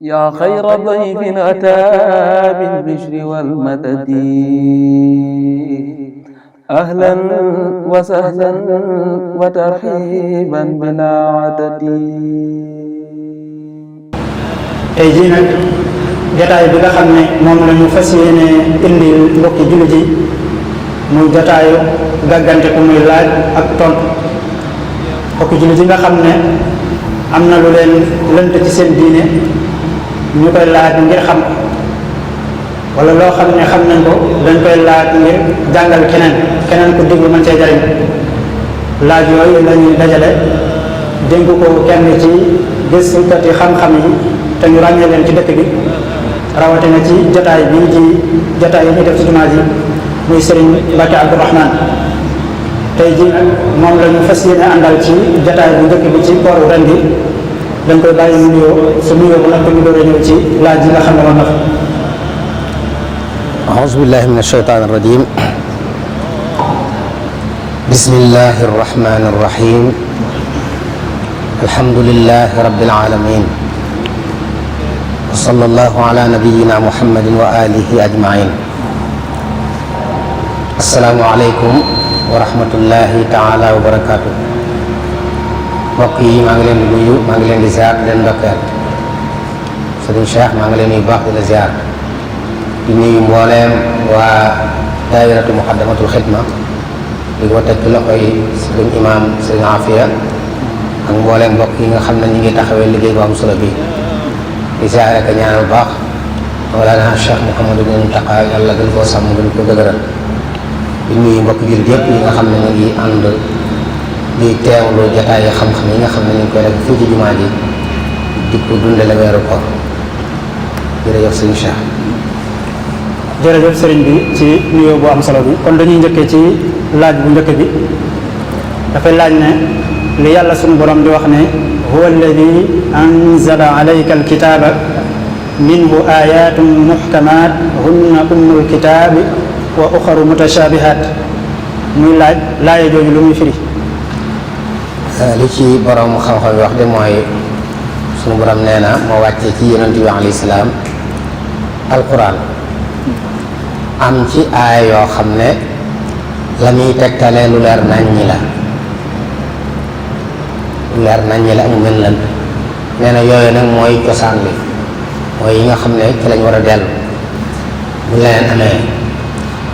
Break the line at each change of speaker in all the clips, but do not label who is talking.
yaa xayra dayfin ataa bil bishri wal madadi ahlan wa sahlan wa tarhiiban bilaa adadi.
tey jii nag jotaay bi nga xam ne moom la ñu fas yéene indi mbokki jullit yi muy jotaayu gàggante ku muy laaj ak tontu mbokki jullit yi nga xam ne am na lu leen lënt ci seen diine ñu koy laaj ngir xam wala loo xam ne xam nañ ko dañ koy laaj ngir jàngal keneen ku déglu mën cee jariñ laaj yooyu lañuy dajale dénk ko kenn ci gëstukat yi xam-xam yi te ñu ràññee leen ci dëkk bi rawatina ci jotaay bi ci jotaay yi ñuy def ci jumaa ji muy Serigne Mbacke Abdourahmane tey ji nag moom la ñu fas yéene àndal ci jotaay bu njëkk bi ci kooru ren bi dañ koy bàyyi mu nuyoo su nuyoo bu nag ñu door a ñëw ci laaj yi nga xam ne moom na fa.
أعوذ بالله من الشيطان الرجيم بسم الله الرحمن الرحيم الحمد لله رب العالمين وصلى الله على نبينا محمد وآله أجمعين السلام عليكم ورحمة الله تعالى وبركاته mbokk yi maa ngi leen di nuyu maa ngi leen di ziar di leen ndokkeel Sëriñ Cheikh maa ngi leen di baax di la ziar di nuyu mbooleem waa daayiratu muqaddamatul xidma di ko teg ci loxoy sëriñ imam sëriñ Afia ak mbooleem mbokk yi nga xam ne ñu ngi taxawee liggéey bu am solo bi di ziare ak ñaanal bu baax Mawlana Cheikh Mouhamadou Mountakha yàlla gën koo sàmm gën ko dëgëral di nuyu mbokk jullit yëpp yi nga xam ne ñu ngi ànd di teewlu jotaay xam-xam yi nga xam ne ñu ngi koy def fii ci jumaa ji di ko dundale weeru koor jërëjëf sëriñ Cheikh.
jërëjëf sëriñ bi ci nuyoo bu am solo bi kon dañuy njëkkee ci laaj bu njëkk bi dafay laaj ne li yàlla sunu borom di wax ne huwa alladi anzala alayka alkitaaba minhu ayatun muhkamat hunna ummul kitaabi wa uxaru mutashabihat muy laaya jooju lu muy firi.
li ci borom xam-xam yi wax de mooy sunu borom nee na moo wàccee ci yonent bi alayhi salaam alquran am ci aay yoo xam ne la muy tegtalee lu leer naññi la amul mel lan nee na yooyu nag mooy cosaan li mooy yi nga xam ne ci lañ war a dellu bu leneen amee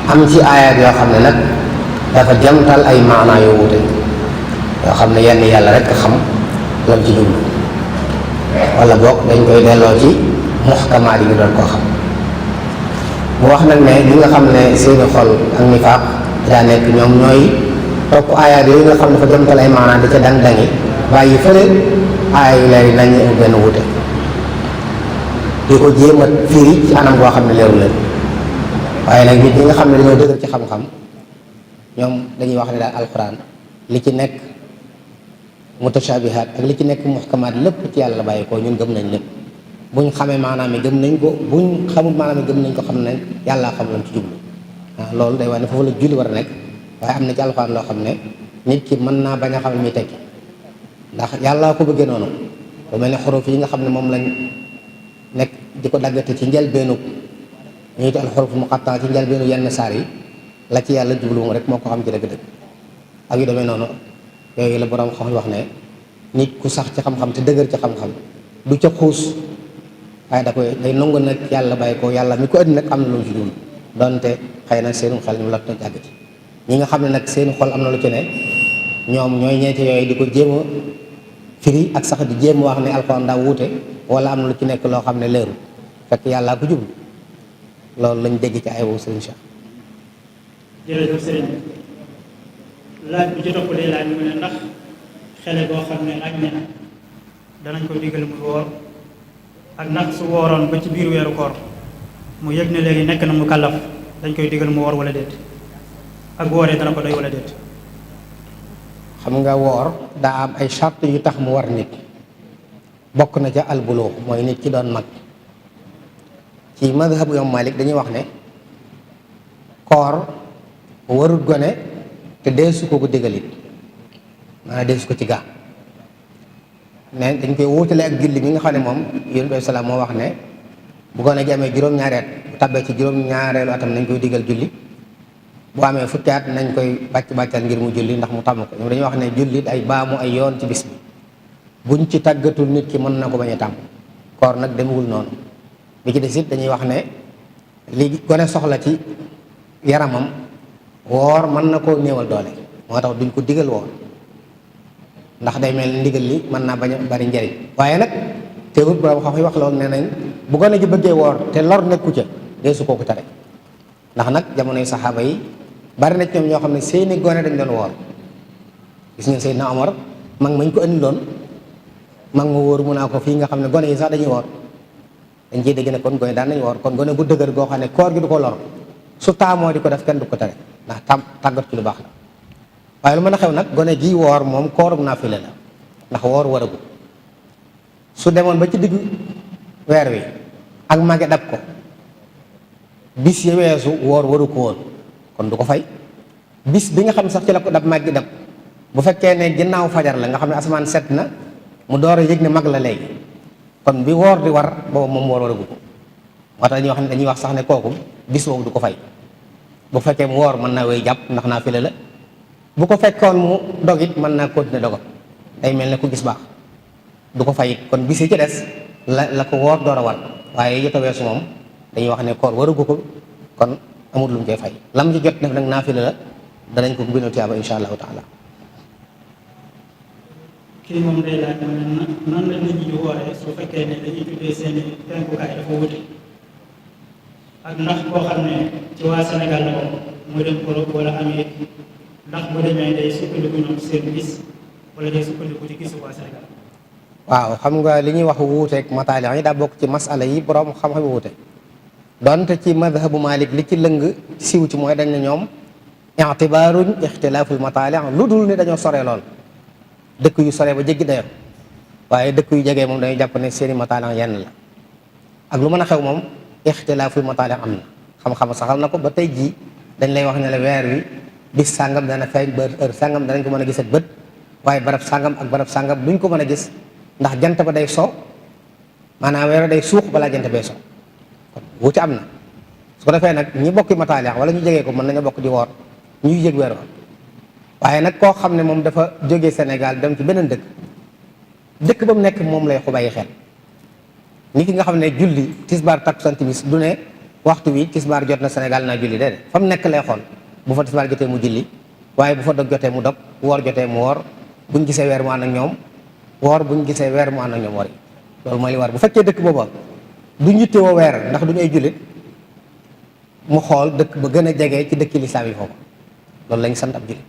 am ci aayat yoo xam ne nag dafa jamtal ay maanaa yoo wute yoo xam ne yenn yàlla rek xam lam ci jublu wala boog dañ koy delloo ci muxkamaat yi ñu doon koo xam mu wax nag ne li nga xam ne seeni xol ak nifaaq daa nekk ñoom ñooy topp aayaat yooyu nga xam ne dafa jëmtal ay maanaam di ca dang-dangi bàyyi fële aaya yu leer yi nañ ñu benn wute di ko jéem a firi ci anam boo xam ne leeru leen waaye nag nit ñi nga xam ne dañoo dëgër ci xam-xam ñoom dañuy wax ne daal alxuraan li ci nekk mutashabihaat ak li ci nekk muhkamaat lépp ci yàlla bàyyi ko ñun gëm nañ lépp buñ xamee maanaam yi gëm nañ ko buñ xamul maanaam yi gëm nañ ko xam nañ yàllaa xam lañ ci jublu waaw loolu day wax ne foofu la julli war a nekk waaye am na ci alxuraan loo xam ne nit ki mën naa bañ a xam muy tekki ndax yàllaa ko bëggee noonu lu mel ne xuruf yi nga xam ne moom lañ nekk di ko daggate ci njëlbeenu ñuy al xuruf muqatta ci njëlbeenu yenn saar yi la ci yàlla jublu moom rek moo ko xam ci dëgg-dëgg ak yu demee noonu yooyu la borom xam wax ne nit ku sax ci xam-xam te dëgër ci xam-xam du ca xuus waaye da koy day nangu nag yàlla bàyyi ko yàlla mi ko ëndi nag am na lu ci dul donte xëy na seenu xel ñu lot na jàgg ci ñi nga xam ne nag seenu xol am na lu ci ne ñoom ñooy ñeenti yooyu di ko jéem a firi ak sax di jéem a wax ne alxuraan daa wuute wala am na lu ci nekk loo xam ne leeru fekk yàllaa ko jublu loolu lañ dégg ci ay wow sëriñ Cheikh.
jërëjëf sëriñ laaj bi ci topp day laaj mu ne ndax xele boo xam ne aj na danañ ko digal mu woor ak ndax su wooroon ba ci biir weeru koor mu yëg ne léegi nekk na mu kàllaf dañ koy digal mu woor wala déet ak wooree dana ko doy wala déet.
xam nga woor daa am ay charte yu tax mu war nit bokk na ca albulux mooy nit ki doon mag ci madhabu Imam Malik dañuy wax ne koor warut gone te deesu ko ko digalit maanaam deesu ko ci gaa ne dañ koy wuutale ak julli mi nga xam ne moom yonent bi salaam moo wax ne bu gone gi amee juróom-ñaari at bu tabbee ci juróom-ñaareelu atam nañ koy digal julli, bu amee fukki at nañ koy bàccal ngir mu julli ndax mu tàmm ko. ñoom dañuy wax ne julli ay baamu ay yoon ci bis bi buñ ci tàggatul nit ki mën na ko bañ a tàmm. koor nag demewul noonu. bi ci des it dañuy wax ne li gone soxla ci yaramam woor mën na koo néewal doole, moo tax duñ ko digal woor ndax day mel ni ndigal li mën naa bañ a bari njariñ. waaye nag teewut borom xam wax loolu nee nañ bu gone ji bëggee woor te lor nekku ca dee su kooku tere, ndax nag jamonoy saxaaba yi bari na ci ñoom ñoo xam ne seeni gone dañ doon woor. gis ngeen Seydina Omar mag mañ ko andi loon mag ma wóor mu naa ko fii nga xam ne gone yi sax dañuy woor, dañ ciy dégg ne kon gone daan nañ woor. kon gone gu dëgër goo xam ne koor gi du ko lor su taamoo di ko def kenn du ko tere ndax tàggat ci lu baax la. waaye lu mën a xew nag gone gi woor moom koorug naafile la ndax woor waragu. su demoon ba ci diggu weer wi ak mage dab ko bis ya weesu woor waru ko woon kon du ko fay. bis bi nga xam sax ci la ko dab mag gi dab bu fekkee ne ginnaaw fajar la nga xam ne asamaan set na mu door a yëg ne mag la léegi kon bi woor di war boobu moom woor waragu ko. moo tax dañuy wax sax ne kooku bis boobu du ko fay. bu fekkee mu woor mën naa wéy jàpp ndax naafile la, bu ko fekkoon mu dog it mën naa continuer dogal day mel ne ku gis baax du ko fay it. kon bis yi ci des la ko woor door a war, waaye yëpp a weesu moom dañuy wax ne koor waragu ko kon amul lu mu koy fay. lam ci jot def nag naafile la danañ ko bindal tiyaaba insha allahu taala.
kii moom day laaj nan la nit ñi di wooree su fekkee ne dañuy tuddee seen penkukaay dafa wute ak ndax koo xam ne ci waa Sénégal la moom mu dem Europe wala Amérique ndax bu demee day sukkandiku ñoom seen gis wala day sukkandiku ci gisu waa Sénégal.
waaw xam nga li ñuy wax wuuteeg mataali yi daa bokk ci masala yi borom xam-xam wuute donte ci madhabu Malik li ci lëng siiw ci mooy dañ ne ñoom i'tibaaruñ ixtilaaful mataali lu dul ne dañoo sore lool dëkk yu sore ba jéggi dayo waaye dëkk yu jegee moom dañuy jàpp ne seeni mataali yenn la. ak lu mën a xew moom ixtilaaful mataali am na xam-xam saxal na ko ba tey jii dañ lay wax ne la weer wi bis sàngam dana feeñ ba heure sàngam danañ ko mën a gis ak bët waaye barab sàngam ak barab sàngam duñ ko mën a gis ndax jant ba day so maanaam weer day suux balaa jant bee so kon wuute am na. su ko defee nag ñi bokki mataali wala ñu jegee ko mën nañu bokk di woor ñuy yëg weer wa waaye nag koo xam ne moom dafa jógee Sénégal dem ci beneen dëkk ba mu nekk moom lay ko bàyyi xel. nit ki nga xam ne julli tisbaar takkusaan timis du ne waxtu wi tisbaar jot na Sénégal naa julli déedéet fa mu nekk lay xool bu fa tisbaar jotee mu julli waaye bu fa dog jotee mu dog woor jotee mu woor buñ gisee weer mu ànd ak ñoom woor buñ gisee weer mu ànd ak ñoom woor yi loolu mooy li war. bu fekkee dëkk booba du ñu yittewoo weer ndax duñu ay jullit mu xool dëkk ba gën a jege ci dëkki lislaam yi foofu loolu lañ sant ab jullit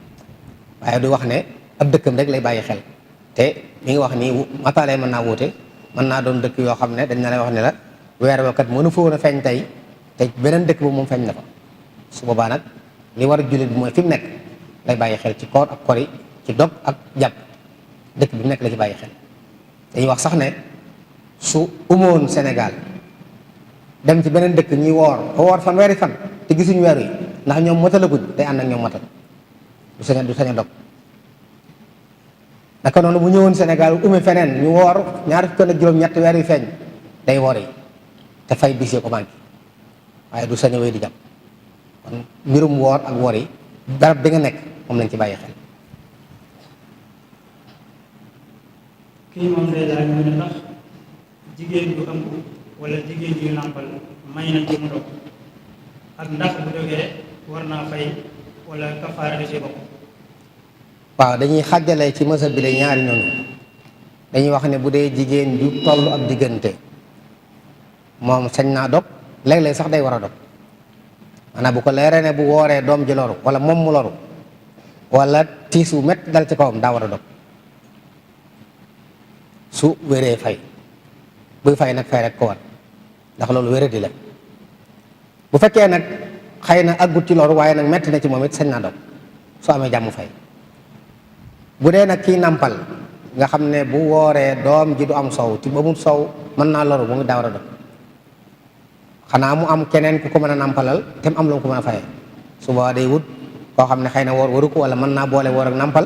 waaye du wax ne ab dëkkam rek lay bàyyi xel. te li nga wax nii mataalee mën naa wuute mën naa doon dëkk yoo xam ne dañ na lay wax ne la weer wa kat mënu fa woon a feeñ tey te beneen dëkk boobu moom feeñ na fa su boobaa nag li war a jullit bi mooy fi mu nekk lay bàyyi xel ci koor ak kori ci dog ak jàpp dëkk bi mu nekk la ci bàyyi xel. dañuy wax sax ne su umoon Sénégal dem ci beneen dëkk ñuy woor ba woor fan weeri fan te gisuñu weer wi ndax ñoom matalaguñ day ànd ak ñoom matal du sañ a dog. naka noonu bu ñëwoon Sénégal ume feneen ñu woor ñaar fukk ak juróom-ñett weer yu feeñ day woor yi te fay bis yi ko manqué waaye du sañ a wéy di jàpp kon mbirum woor ak woor yi barab bi nga nekk moom lañ ci bàyyi xel.
kii moom day laaj mu ne ndax jigéen du ëmb wala jigéen yu nàmpal may nañ ko mu dog ak ndax bu dogee war naa fay wala kafaara da ci bokk.
waaw dañuy xàjjale ci mësab bi la ñaari ñooñu dañuy wax ne bu dee jigéen ju toll ab diggante moom sañ naa dog léeg-léeg sax day war a dog maanaam bu ko leeree ne bu wooree doom ji loru wala moom mu loru wala tiis wu métti dal ci kawam daa war a dog su wéree fay buy fay nag fay rek ko war ndax loolu wéradi la. bu fekkee nag xëy na aggut ci loru waaye nag metti na ci moom it sañ naa dog su amee jàmm fay. bu dee nag kii nàmpal nga xam ne bu wooree doom ji du am sow ti ba mu sow mën naa loru ba mu daa war a dog xanaa mu am keneen ku ko mën a nàmpalal te mu am lu mu ko mën a fayee su boobaa day wut koo xam ne xëy na woor waru ko wala mën naa boole woor ak nàmpal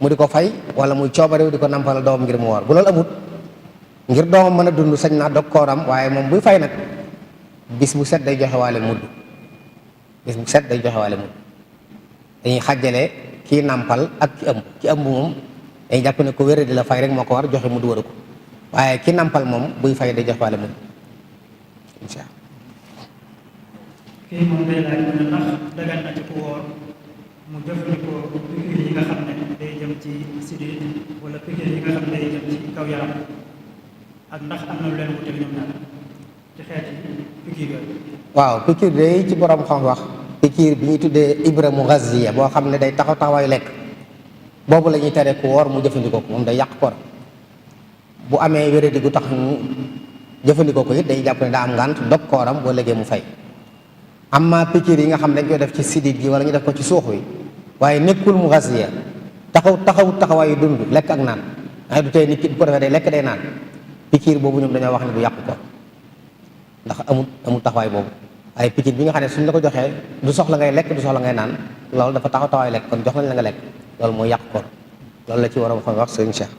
mu di ko fay wala muy coobarew di ko nampal doomam ngir mu woor. bu loolu amut ngir doomam mën a dund sañ naa dog kooram, waaye moom buy fay nag bis bu set day joxe waale mudd, bis bu set day joxe waale mudd. dañuy xàjjale kii nàmpal ak ki ëmb moom dañuy jàpp ne ko wéré di la fay rek moo ko war joxe mudd waru ko, waaye ki nàmpal moom buy fay day joxe waale mudd incha allah.
kii moom day laaj mu ne ndax dagan na ci ku woor mu jëfandikoo piqûre yi nga xam ne day jëm ci sidit wala piqûre yi nga xam ne day jëm ci kaw yaram, ak ndax am na lu leen wutal ñoom ñaar ci xeeti piqûre yooyu.
waaw piqûre day ci borom xam wax piqûre bi ñuy tuddee ibra mughaziya boo xam ne day taxaw taxawaayu lekk boobu la ñuy tere ku woor mu jëfandikoo ko, moom day yàq koor. bu amee wéradi gu tax mu jëfandikoo ko it day jàpp ne daa am ngànt dog kooram boo léegi mu fay. amma piqûre yi nga xam ne dañ koy def ci sidit gi wala ñu def ko ci suux wi waaye nekkul mughaziya taxawaayu dund lekk ak naan waaye du tey nit ki bu ko defee day lekk day naan, piqûre boobu ñoom dañoo wax ne du yàqu ko ndax amul taxawaay boobu. waaye piqûre bi nga xam ne suñ la ko joxee du soxla ngay lekk du soxla ngay naan, loolu dafa taxawaayu lekk kon jox nañ la nga lekk, loolu mooy yàqu ko loolu la ci war a wax sëñ Cheikh.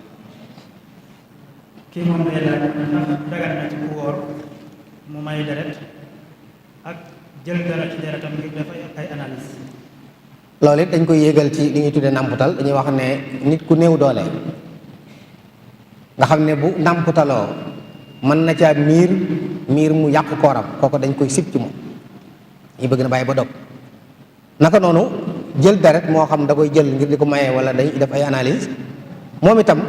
kii moom day laaj ndax dagan na ci ku woor mu may deret ak jël dara ci deretam ngir def ay analyse.
loolu it dañ koy yéegal ci li ñuy tuddee nàmputal, dañuy wax ne nit ku néew doole nga xam ne bu nàmputaloo mën na caa miir mu yàq kooram, kooku dañ koy sib ci moom ñu bëgg na bàyyi ba dog. naka noonu jël deret moo xam da koy jël ngir di ko mayee wala day def ay analyse moom itam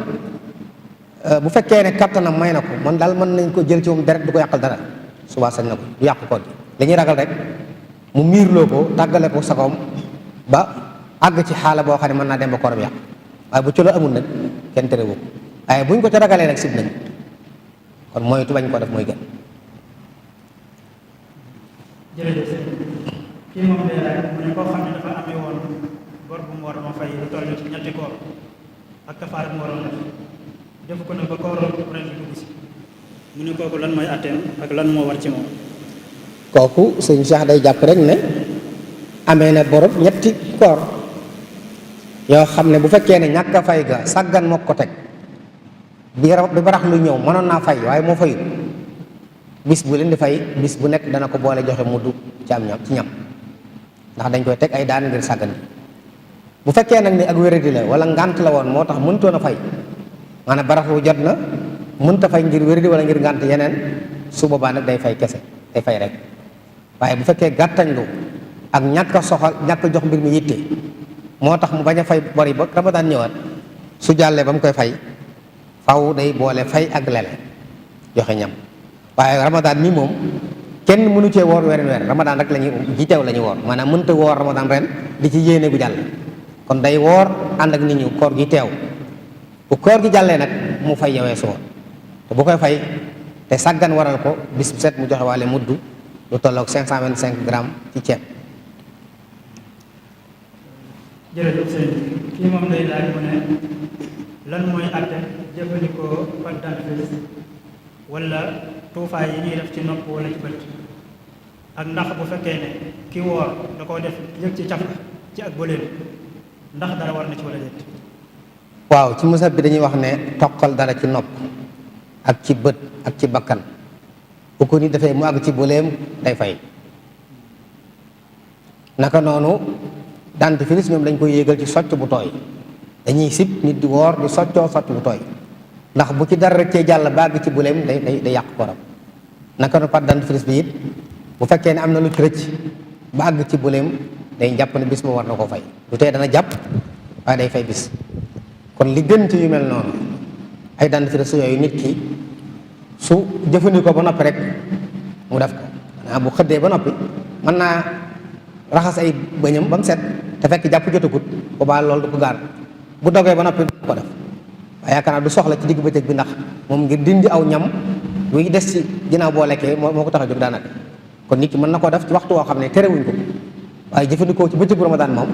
bu fekkee ne kattanam may na ko man daal mën nañ ko jël ci moom deret du ko yàqal dara subaa sañ na ko du yàq koor gi. dañuy ragal rek mu miirloo ko tàggale ko sagoom ba àgg ci xaala boo xam ne mën naa dem ba kooram yàq, waaye bu ci loo amul nag kenn terewu ko, waaye buñ ko ca ragalee nag sib nañ kon moytu bañ ko def mooy gën.
jërëjëf sëñ kii moom day laaj mu ne koo xam ne dafa amee woon bor bu mu war ma fay lu toll ci ñetti koor ak kafaara bu mu waroon def ko nag ba koor ren bi dugg si mu ne kooku lan mooy atteem ak lan moo war ci moom.
kooku sëñ Cheikh day jàpp rek ne amee na borob ñetti koor yoo xam ne bu fekkee ne ñàkk a fay ga sàggan moo ko teg bi barax lu ñëw mënoon naa fay waaye moo fayut bis bu leen di fay bis bu nekk dana ko boole joxe mu du ci am ñam ci ñam ndax dañ koy teg ay daan ngir sàggan bu fekkee nag ni ak wéradi la wala ngànt la woon moo tax mënutoon a fay maanaam barax lu jot na mënta fay ngir wéradi wala ngir ngànt yeneen su boobaa nag day fay kese day fay rek. waaye bu fekkee gàttañlu ak ñàkk a soxal ñàkk a jox mbir mi yitte moo tax mu bañ a fay bor yi ba Ramadan ñëwaat su jàllee ba mu koy fay faw day boole fay ak lele joxe ñam. waaye Ramadan mi moom kenn mënu cee woor weer Ramadan rek lañuy ji teew la ñuy woor maanaam mënta woor Ramadan ren di ci yéene gu jàll kon day woor ànd ak nit ñi koor gi teew bu koor gi jàllee nag mu fay yowee su woon te bu koy fay te sàggan waral ko bis bu set mu joxe waale muddu lu tolloog 525 grammes ci ceeb.
jërëjëf sëñ kii moom day laaj mu ne lan mooy àtte jëfandikoo pâte dentifrice wala tuufaay yi ñuy def ci nopp wala ci bët ak ndax bu fekkee ne ki woor da koo def yëg ci caf ci ak bëleen ndax dara war na ci wala déet.
waaw ci musab bi dañuy wax ne toqal dara ci nopp ak ci bët ak ci bakkan bu ko nit dafay mu àgg ci bëleem day fay. naka noonu dentifrice ñoom dañ koy yéegal ci socc bu tooy dañuy sib nit di woor di soccoo socc bu tooy ndax bu ci dara cee jàll bàgg ci bëleem day yàq koram. naka noonu pâte dentifrice bi it bu fekkee ne am na lu ci rëcc ba àgg ci bëleem day jàpp ne bis ba war na ko fay lu tey dana jàpp waaye day fay bis. kon li gën ci yu mel noonu ay dentifrice yooyu nit ki su jëfandikoo ba noppi rek mu def ko maanaam bu xëddee ba noppi mën naa raxas ay bëñam ba mu set te fekk jàpp jotagut boobaa loolu du ko gaar bu dogee ba noppi du ko def waaye yaakaar naa du soxla ci digg bëccëg bi ndax moom ngir dindi aw ñam buy des ci ginnaaw boo lekkee moo ko tax a jóg daanaka kon nit ki mën na koo def ci waxtu woo xam ne terewuñ ko waaye jëfandikoo ci bëccëgu Ramadan moom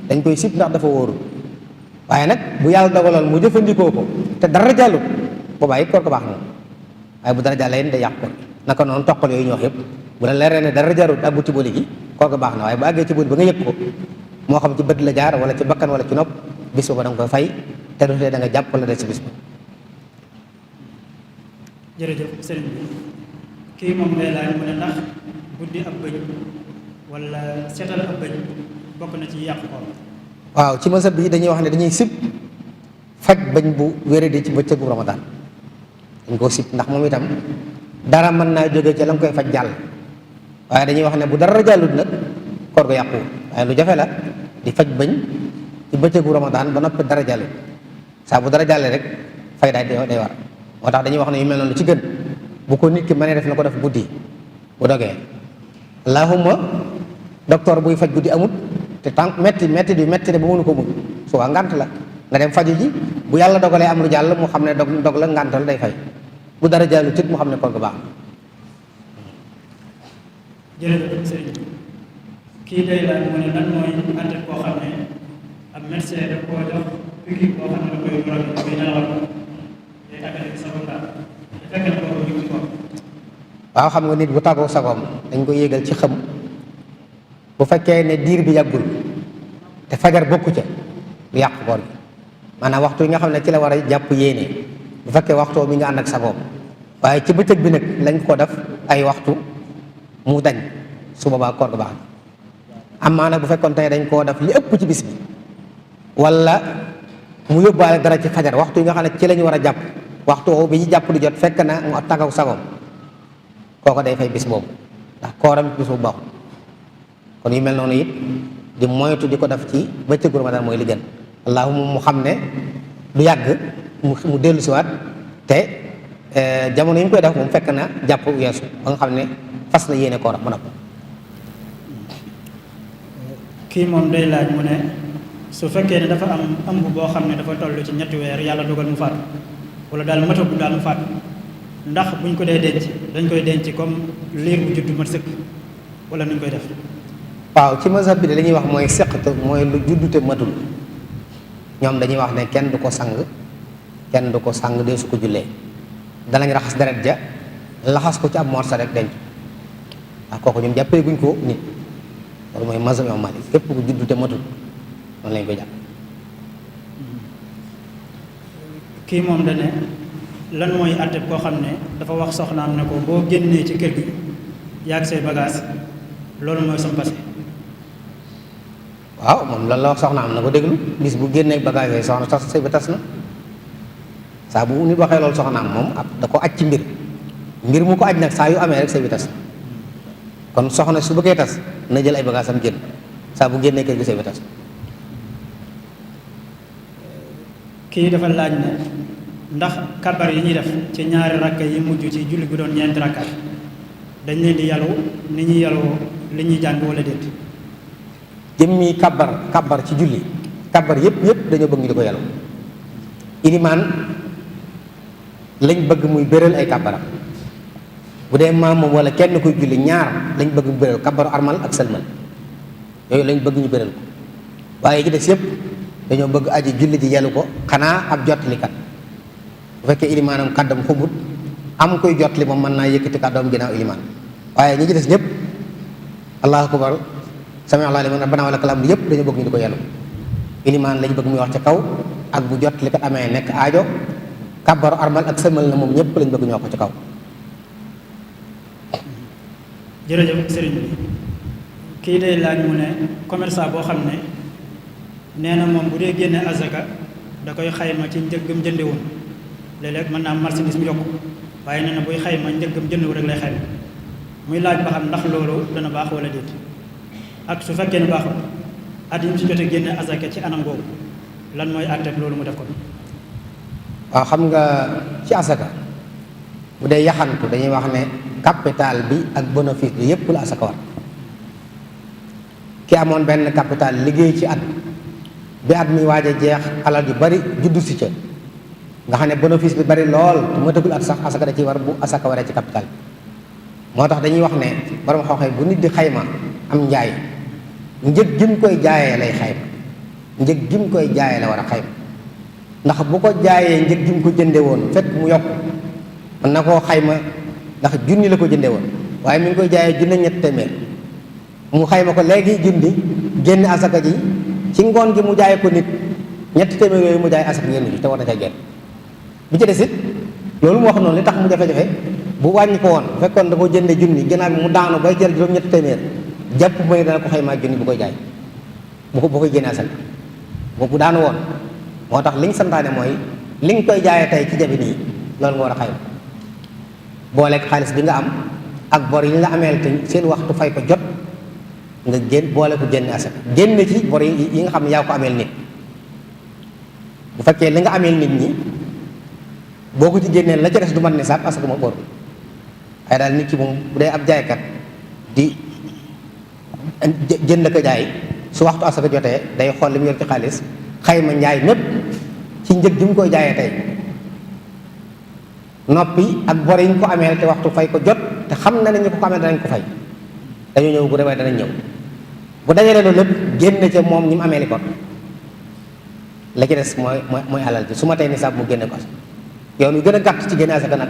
dañ koy sib ndax dafa wóoru waaye nag bu yàlla dogaloon mu jëfandikoo ko te dara jàllut boobaa it koor ko baax na waaye bu dara jàllee day yàq ko naka noonu toqal yooyu ñu wax yëpp bu la leeree ne dara jarut àggu ci bëli gi koor ko baax na waaye bu àggee ci bëli ba nga yëg ko moo xam ci bët la jaar wala ci bakkan wala ci nopp bis booba da nga koy fay te du tee da nga jàpp la des ci bis ba.
jërëjëf sëriñ bi kii moom day laaj mu ne ndax buddi ab bëñ wala seetal ab bëñ bokk na ci yàqu koor.
waaw ci mazhab bi dañuy wax ne dañuy sib faj bëñ bu wéradi ci bëccëgu Ramadan dañ koo sib ndax moom itam dara mën naa jóge ci la nga koy faj jàll waaye dañuy wax ne bu dara jàllut nag koor ga yàqu waaye lu jafe la di faj bëñ ci bëccëgu Ramadan ba noppi dara jàllut saa bu dara jàllee rek fay day war moo tax dañuy wax ne yu mel noonu ci gën bu ko nit ki mënee def na ko def guddi bu dogee allahumma docteur buy faj guddi amut te tànk metti di metti ne ba mënu ko muñ suba ngant la nga dem faju ji bu yàlla dogalee am lu jàll mu xam ne dog la ngàntal day fay bu dara jàllu tit mu xam ne koor gu baax.
jërëjëf sëriñ kii day laaj mu ne lan mooy àtte koo xam ne ab médecin daf koo jox piqûre boo xam ne da koy waral koy nelawal day tàggale sa bopp daal te fekk na ko ñu ci koor.
waaw xam nga nit bu tàggoo sagoom dañ ko yéegal ci xëm bu fekkee ne diir bi yàggul te fajar bokku ca du yàq koor gi maanaam waxtu yi nga xam ne ci la war a jàpp yéene bu fekkee waxtoo mi nga ànd ak sagoom waaye ci bëccëg bi nag lañ ko def ay waxtu mu dañ su boobaa koor gu baax amaa nag bu fekkoon tey dañ koo def li ëpp ci bis bi wala mu yóbbaale dara ci fajar waxtu yi nga xam ne ci la ñu war a jàpp waxtu woowu bi ñu jàpp di jot fekk na mu tàggaw sagoom kooko day fay bis boobu ndax kooram bis boobu baaxul kon yu mel noonu it di moytu di ko def ci bëccëgu Ramadan mooy li gën allahumma mu xam ne du yàgg mu dellu siwaat te jamono yi mu koy def moom fekk na jàpp weesu ba nga xam ne fas na yéene kooram ba noppi.
kii moom day laaj mu ne su fekkee ne dafa am ëmb boo xam ne dafa toll ci ñetti weer yàlla dogal mu faatu wala daal matagul daal mu faatu ndax buñ ko dee denc dañ koy denc comme liir bu juddu mat sëkk wala nuñ koy def.
waaw ci mazhab bi de li ñuy wax mooy seqat mooy lu juddute matul ñoom dañuy wax ne kenn du ko sang dee su ko jullee danañ raxas deret ja laxas ko ci ab morsa rek denc ndax kooku ñoom jàppee guñ ko nit loolu mooy mazhab Imam Malik képp ku juddute matul noonu lañ koy jàpp.
kii moom da ne lan mooy àtte koo xam ne dafa wax soxnaam ne ko boo génnee ci kër gi yàgg say bagage loolu mooy sam passé.
waaw moom lan la wax soxnaam na ko déglu bis bu génnee bagage yooyu soxna tas sëy ba tas na saa bu nit waxee loolu soxnaam moom ab da ko aj ci mbir mu ko aj nag saa yu amee rek sëy bi tas kon soxna su bëggee tas na jël ay bagage am génn saa bu génnee kër gi sëy bi tas.
kii dafa laaj ne ndax kabar yi ñuy def ci ñaari rakka yi mujj ci julli bi doon ñeenti rakkaat dañ leen di yalu ni ñuy yaloo li ñuy jàng wala déet.
jëmmi kabar ci julli kabar yëpp dañoo bëgg ñu di ko yalu ilimaan lañ bëgg muy béral ay kabaram bu dee maam moom wala kenn koy julli ñaar lañ bëgg mu béral kabaru armal ak sëlmal yooyu lañ bëgg ñu béral ko waaye ci des yëpp dañoo bëgg aji julli ji yalu ko xanaa ab jottalikat bu fekkee ilimaanam kàddam xumut am koy jottali moom mën naa yëkkati kàddoom ginnaaw ilimaan waaye ñi ci des ñëpp allahu akbar sami Allahu liman rabbana wa lakal hamd yëpp dañoo bëgg ñu di ko yalu ilimaan lañ bëgg muy wax ca kaw ak bu jottalikat amee nekk aajo kabaru armal ak sëlmal na moom ñëpp lañ bëgg ñu wax ko ca kaw.
jërëjëf sëriñ bi kii day laaj mu ne commerçant boo xam ne nee na moom bu dee génne azaka da koy xayma ci njëggam jënde woon léeg-léeg mën naa am marchandise mu yokk waaye nee na buy xayma njëggam jënd wu rek lay xayma muy laaj ba xam ndax loolu dana baax wala déet ak su fekkee ne baaxul at yi mu si jotee génne azaka ci anam googu lan mooy àtteeg loolu mu def ko.
waaw xam nga ci asaka bu dee yaxantu dañuy wax ne capital bi ak bénéfice bi yépp la asaka war ki amoon benn capital liggéey ci at bi at mi waaj a jeex alal yu bari juddu si ca nga xam ne bénéfice bi bari lool te matagul at sax asaka da ciy war bu asaka waree ci capital bi moo tax dañuy wax ne borom xam-xam bu nit di xayma am njaay njëg gi mu koy jaayee lay xayma njëg gi mu koy jaayee la war a xayma ndax bu ko jaayee njëg gi mu ko jënde woon fekk mu yokk mën na koo xayma ndax junni la ko jënde woon waaye mi ngi koy jaayee junni ñett téeméer mu xayma ko léegi junni génn asaka ji ci ngoon gi mu jaay ko nit ñetti téeméer yooyu mu jaay asaka génn ci te war na ca génn. bi ci des it loolu mu wax noonu li tax mu jafe-jafe bu wàññi ko woon fekkoon da ko jënde junni ginnaaw bi mu daanu bay jël juróom-ñetti téeméer jàpp mooy dana ko xaymaa junni bu koy jaay bu koy génne asaka bu daanu woon. moo tax liñ santaane mooy li nga koy jaayee tey ci jabi nii loolu nga war a xayma booleeg xaalis bi nga am ak bor yi ñu la ameel te seen waxtu fay ko jot nga boole ko génne asaka génne ci bor yi nga xam ne yaa ko ameel nit bu fekkee li nga ameel nit ñi boo ko ci génnee la ca des du mat nisaab asaka ma bor ay daal nit ki moom bu dee ab jaaykat di jënd ko jaay su waxtu asaka jotee day xool li mu yor ci xaalis xayma njaay mépp ci njëg gi mu koy jaayee tey noppi ak bor yi ñu ko amee te waxtu fay ko jot te xam na ne ñu ko amee danañ ko fay dañoo ñëw bu demee danañ ñëw bu dajalee loolu lépp génne ca moom ñi mu amee li kon la ci des mooy alal ji su ma tey nisaab mu génne ko yoon wi gën a gàtt ci génne asaka nag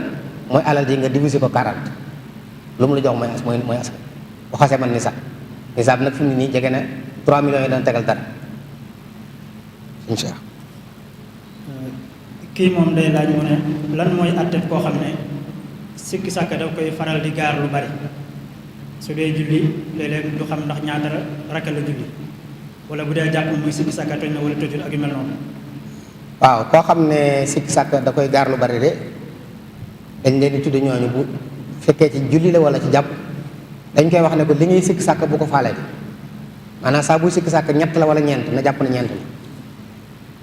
mooy alal ji nga diviser ko 40 lu mu la jox mooy asaka bu xasee man nisaab nag fi mu ne nii jege na 3 millions yi dana tegal dara incha allah.
kii moom day laaj mu ne lan mooy àtte koo xam ne sikki sàkk daf koy faral di gaar lu bari su dee julli léeg-léeg du xam ndax ñaata rakka la julli wala bu dee jàpp muy sikki sàkk toj na wala tojul ak yu mel noonu.
waaw koo xam ne sikki sàkk da koy gaar lu bari de dañ leen di tudde ñooñu bu fekkee ci julli la wala ci jàpp dañ koy wax ne ko li ngay sikki sàkk bu ko faalee maanaam saa buy sikki sàkk ñett la wala ñeent na jàpp na ñeent la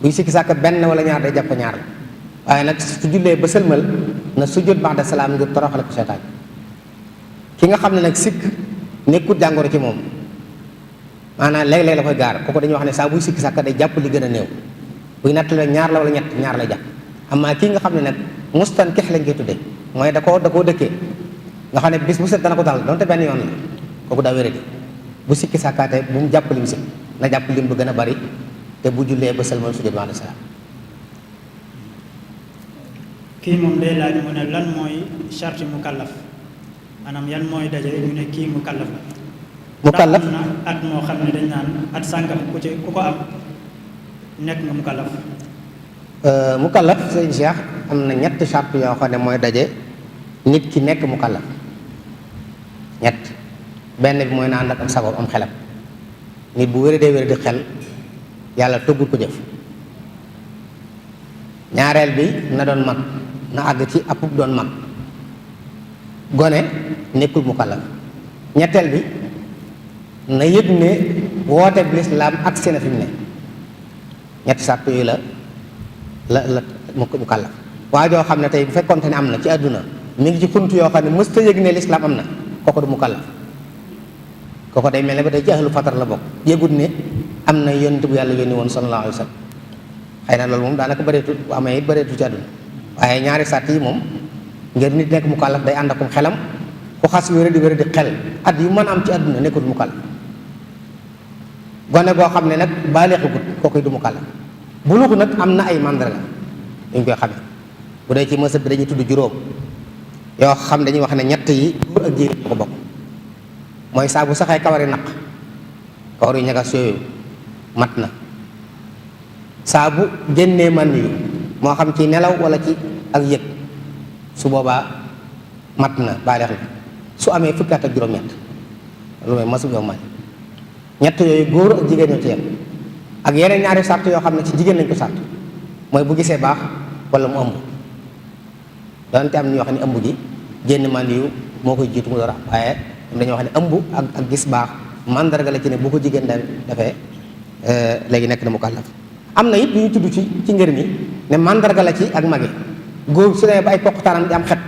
buy sikki sàkk benn wala ñaar day jàpp ñaar la waaye nag su jullee ba sëlmal na sujjóot ba'da salaam ngir toroxale ko seytaan ki nga xam ne nag sikk nekkut jàngoro ci moom maanaam léeg-léeg la koy gaar kooku dañuy wax ne saa buy sikki sàkk day jàpp li gën a néew buy natt la ñaar la wala ñaar lay jàpp amaa kii nga xam ne nag mustankih lañ koy tuddee mooy da koo dëkkee nga xam ne bis bu set dana ko dal donte benn yoon la kooku daa wéradi bu sikki sàkkaate bu mu jàpp lim sikk na jàpp lim bu gën a bari te bu jullee ba sëlmal sujjóot ba'da salaam.
kii moom day laaj mu ne lan mooy charte mukallaf maanaam yan mooy daje ñu ne kii mukallaf la.
mukallaf
ndax am na at moo xam ne dañ naan at sàngam ku ko am nekk nga mukallaf.
mukallaf sëñ Cheikh am na ñett charte yoo xam ne mooy daje nit ki nekk mukallaf ñett benn bi mooy na ànd ak sagoom am xelam nit bu wéradee wéradi xel yàlla tëggul ko jëf ñaareel bi na doon mag na àgg ci apub doon mag gone nekkul mukallaf ñetteel bi na yëg ne woote bi lislaam ak seen fi mu ne ñetti sàrt yooyu la mukallaf waa joo xam ne tey bu fekkoonte ne am na ci àdduna mi ngi ci xunt yoo xam ne mësta yëg ne lislaam am na kooku du mukallaf kooku day mel ne ba tey ci ahlu fatar la bokk yëgut ne am na yonent bu yàlla yónni woon sallallahu alayhi wa sallam xëy na loolu moom daanaka bëreetu bu amee it bëreetu ci àdduna waaye ñaari sàrt yi moom ngir nit nekk mukallaf day ànd akum xelam ku xas wéra di xel at yu mën a am ci àdduna nekkul mukallaf gone goo xam ne nag baaleexagut kooku du mukallaf buluux nag am na ay mandarga dañ koy xamee bu dee ci mësëb bi dañuy tudd juróom yoo xam dañuy wax ne ñett yi góor ak jigéen ko bokk mooy saa bu saxee kawari naq kawar yu ñagas yooyu mat na saa bu génnee man yu moo xam ci nelaw wala ci ak yëg su boobaa mat na baaleex na su amee fukki at ak juróom-ñett lu may masu yow may ñett yooyu góor ak jigéen ñoo ci yem ak yeneen ñaari sart yoo xam ne ci jigéen lañ ko sart mooy bu gisee baax wala mu ëmb doonte am na ñoo xam ne ëmb gi génn man yu moo koy jiitu mu door a waaye dañoo wax ne ëmb ak gis baax mandarga la ci ne bu ko jigéen defee léegi nekk na mukallaf am na it yu ñu tudd ci ngër mi ne mandarga la ci ak magi góor su dee ba ay poqtaanam di am xet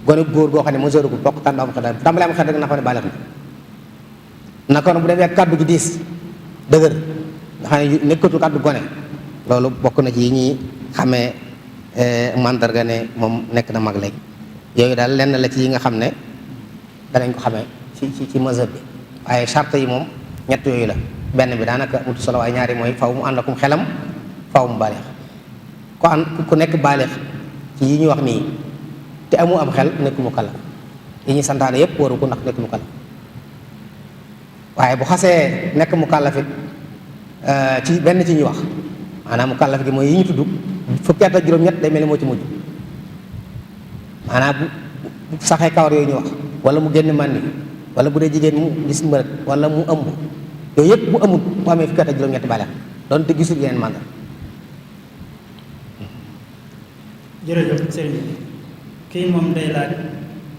gone góor goo xam ne mesure gu poqtaan du am xet bu tàmbalee am xet rek na xam ne bàleex na naka noonu bu demee kàddu gi diis dëgër nga xam ne nekkatul kàddu gone loolu bokk na ci yi ñuy xamee mandarga ne moom nekk na mag léegi yooyu daal lenn la ci yi nga xam ne danañ ko xamee ci mazhab bi waaye charte yi moom ñett yooyu la benn bi daanaka mutu solo waaye ñaari mooy faw mu ànd akum xelam faw mu baaleex ku nekk baaleex ci yi ñuy wax nii te amu am xel nekk mu kallaf yi ñuy santaane yépp waru ko ndax nekk mu kallaf waaye bu xasee nekk mu kallaf it ci benn ci ñuy wax maanaam mukallaf gi mooy yi ñu tudd fukki at ak juróom-ñett day mel ni moo ci mujj maanaam bu saxee kawar yooyu ñu wax wala mu génn màndi wala bu dee jigéen mu gis mbërëg wala mu ëmb yooyu yëpp bu amul bu amee fukki at ak juróom-ñett baleex doonte gisul yeneen màngal.
jërëjëf sëriñ bi kii moom day laaj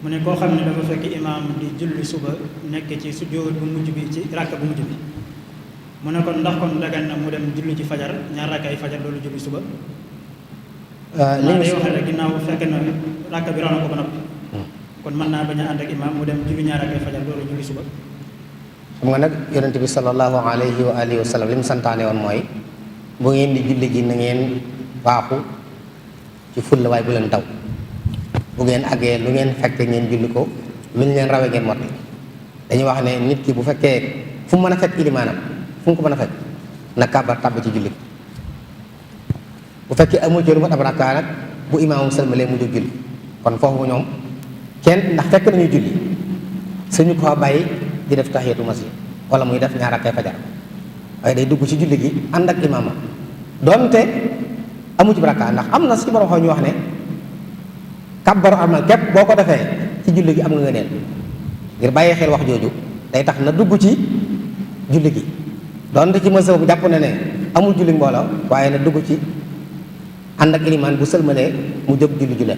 mu ne koo xam ne dafa fekk imaam di julli suba nekk ci sujjóot bu mujj bi ci ràkk bu mujj bi mu ne kon ndax kon dagan na mu dem julli ci fajar ñaar ràkk ay fajar loolu julli suba li day waxee rek ginnaaw bu fekkee na ràkk bi raw na ko ba noppi kon mën naa bañ a ànd ak imaam mu dem julli ñaar ràkk ay fajar loolu julli suba.
xam nga nag yonent bi sallallahu alayhi wa alihi wa sallam li mu santaane woon mooy bu ngeen di julli ji na ngeen waaxu ci fulla waaye bu leen daw bu ngeen àggee lu ngeen fekk ngeen julli ko lu ñu leen rawee ngeen motti dañuy wax ne nit ki bu fekkee fu mu mën a fekk ilimaanam fu mu ko mën a fekk na kàbbar tàbb ci julli ko bu fekkee amul ci lu mat ab rakkaa nag bu imaamam sëlmalee mu jóg julli kon foofu ñoom kenn ndax fekk nañu julli suñu ko fa bàyyi di def tahiyatul masjid wala muy def ñaar rakkay fajar waaye day dugg ci julli gi ànd ak imaamam doonte amu ci rakkaa ndax am na ci borom xam ñu wax ne kàbbaru armal képp boo ko defee ci julli gi am nga neen ngir bàyyi xel wax jooju day tax na dugg ci julli gi doonte ci mësa bu jàpp na ne amul julli mbooloo waaye na dugg ci ànd ak ilimaan bu sëlmalee mu jóg julli julle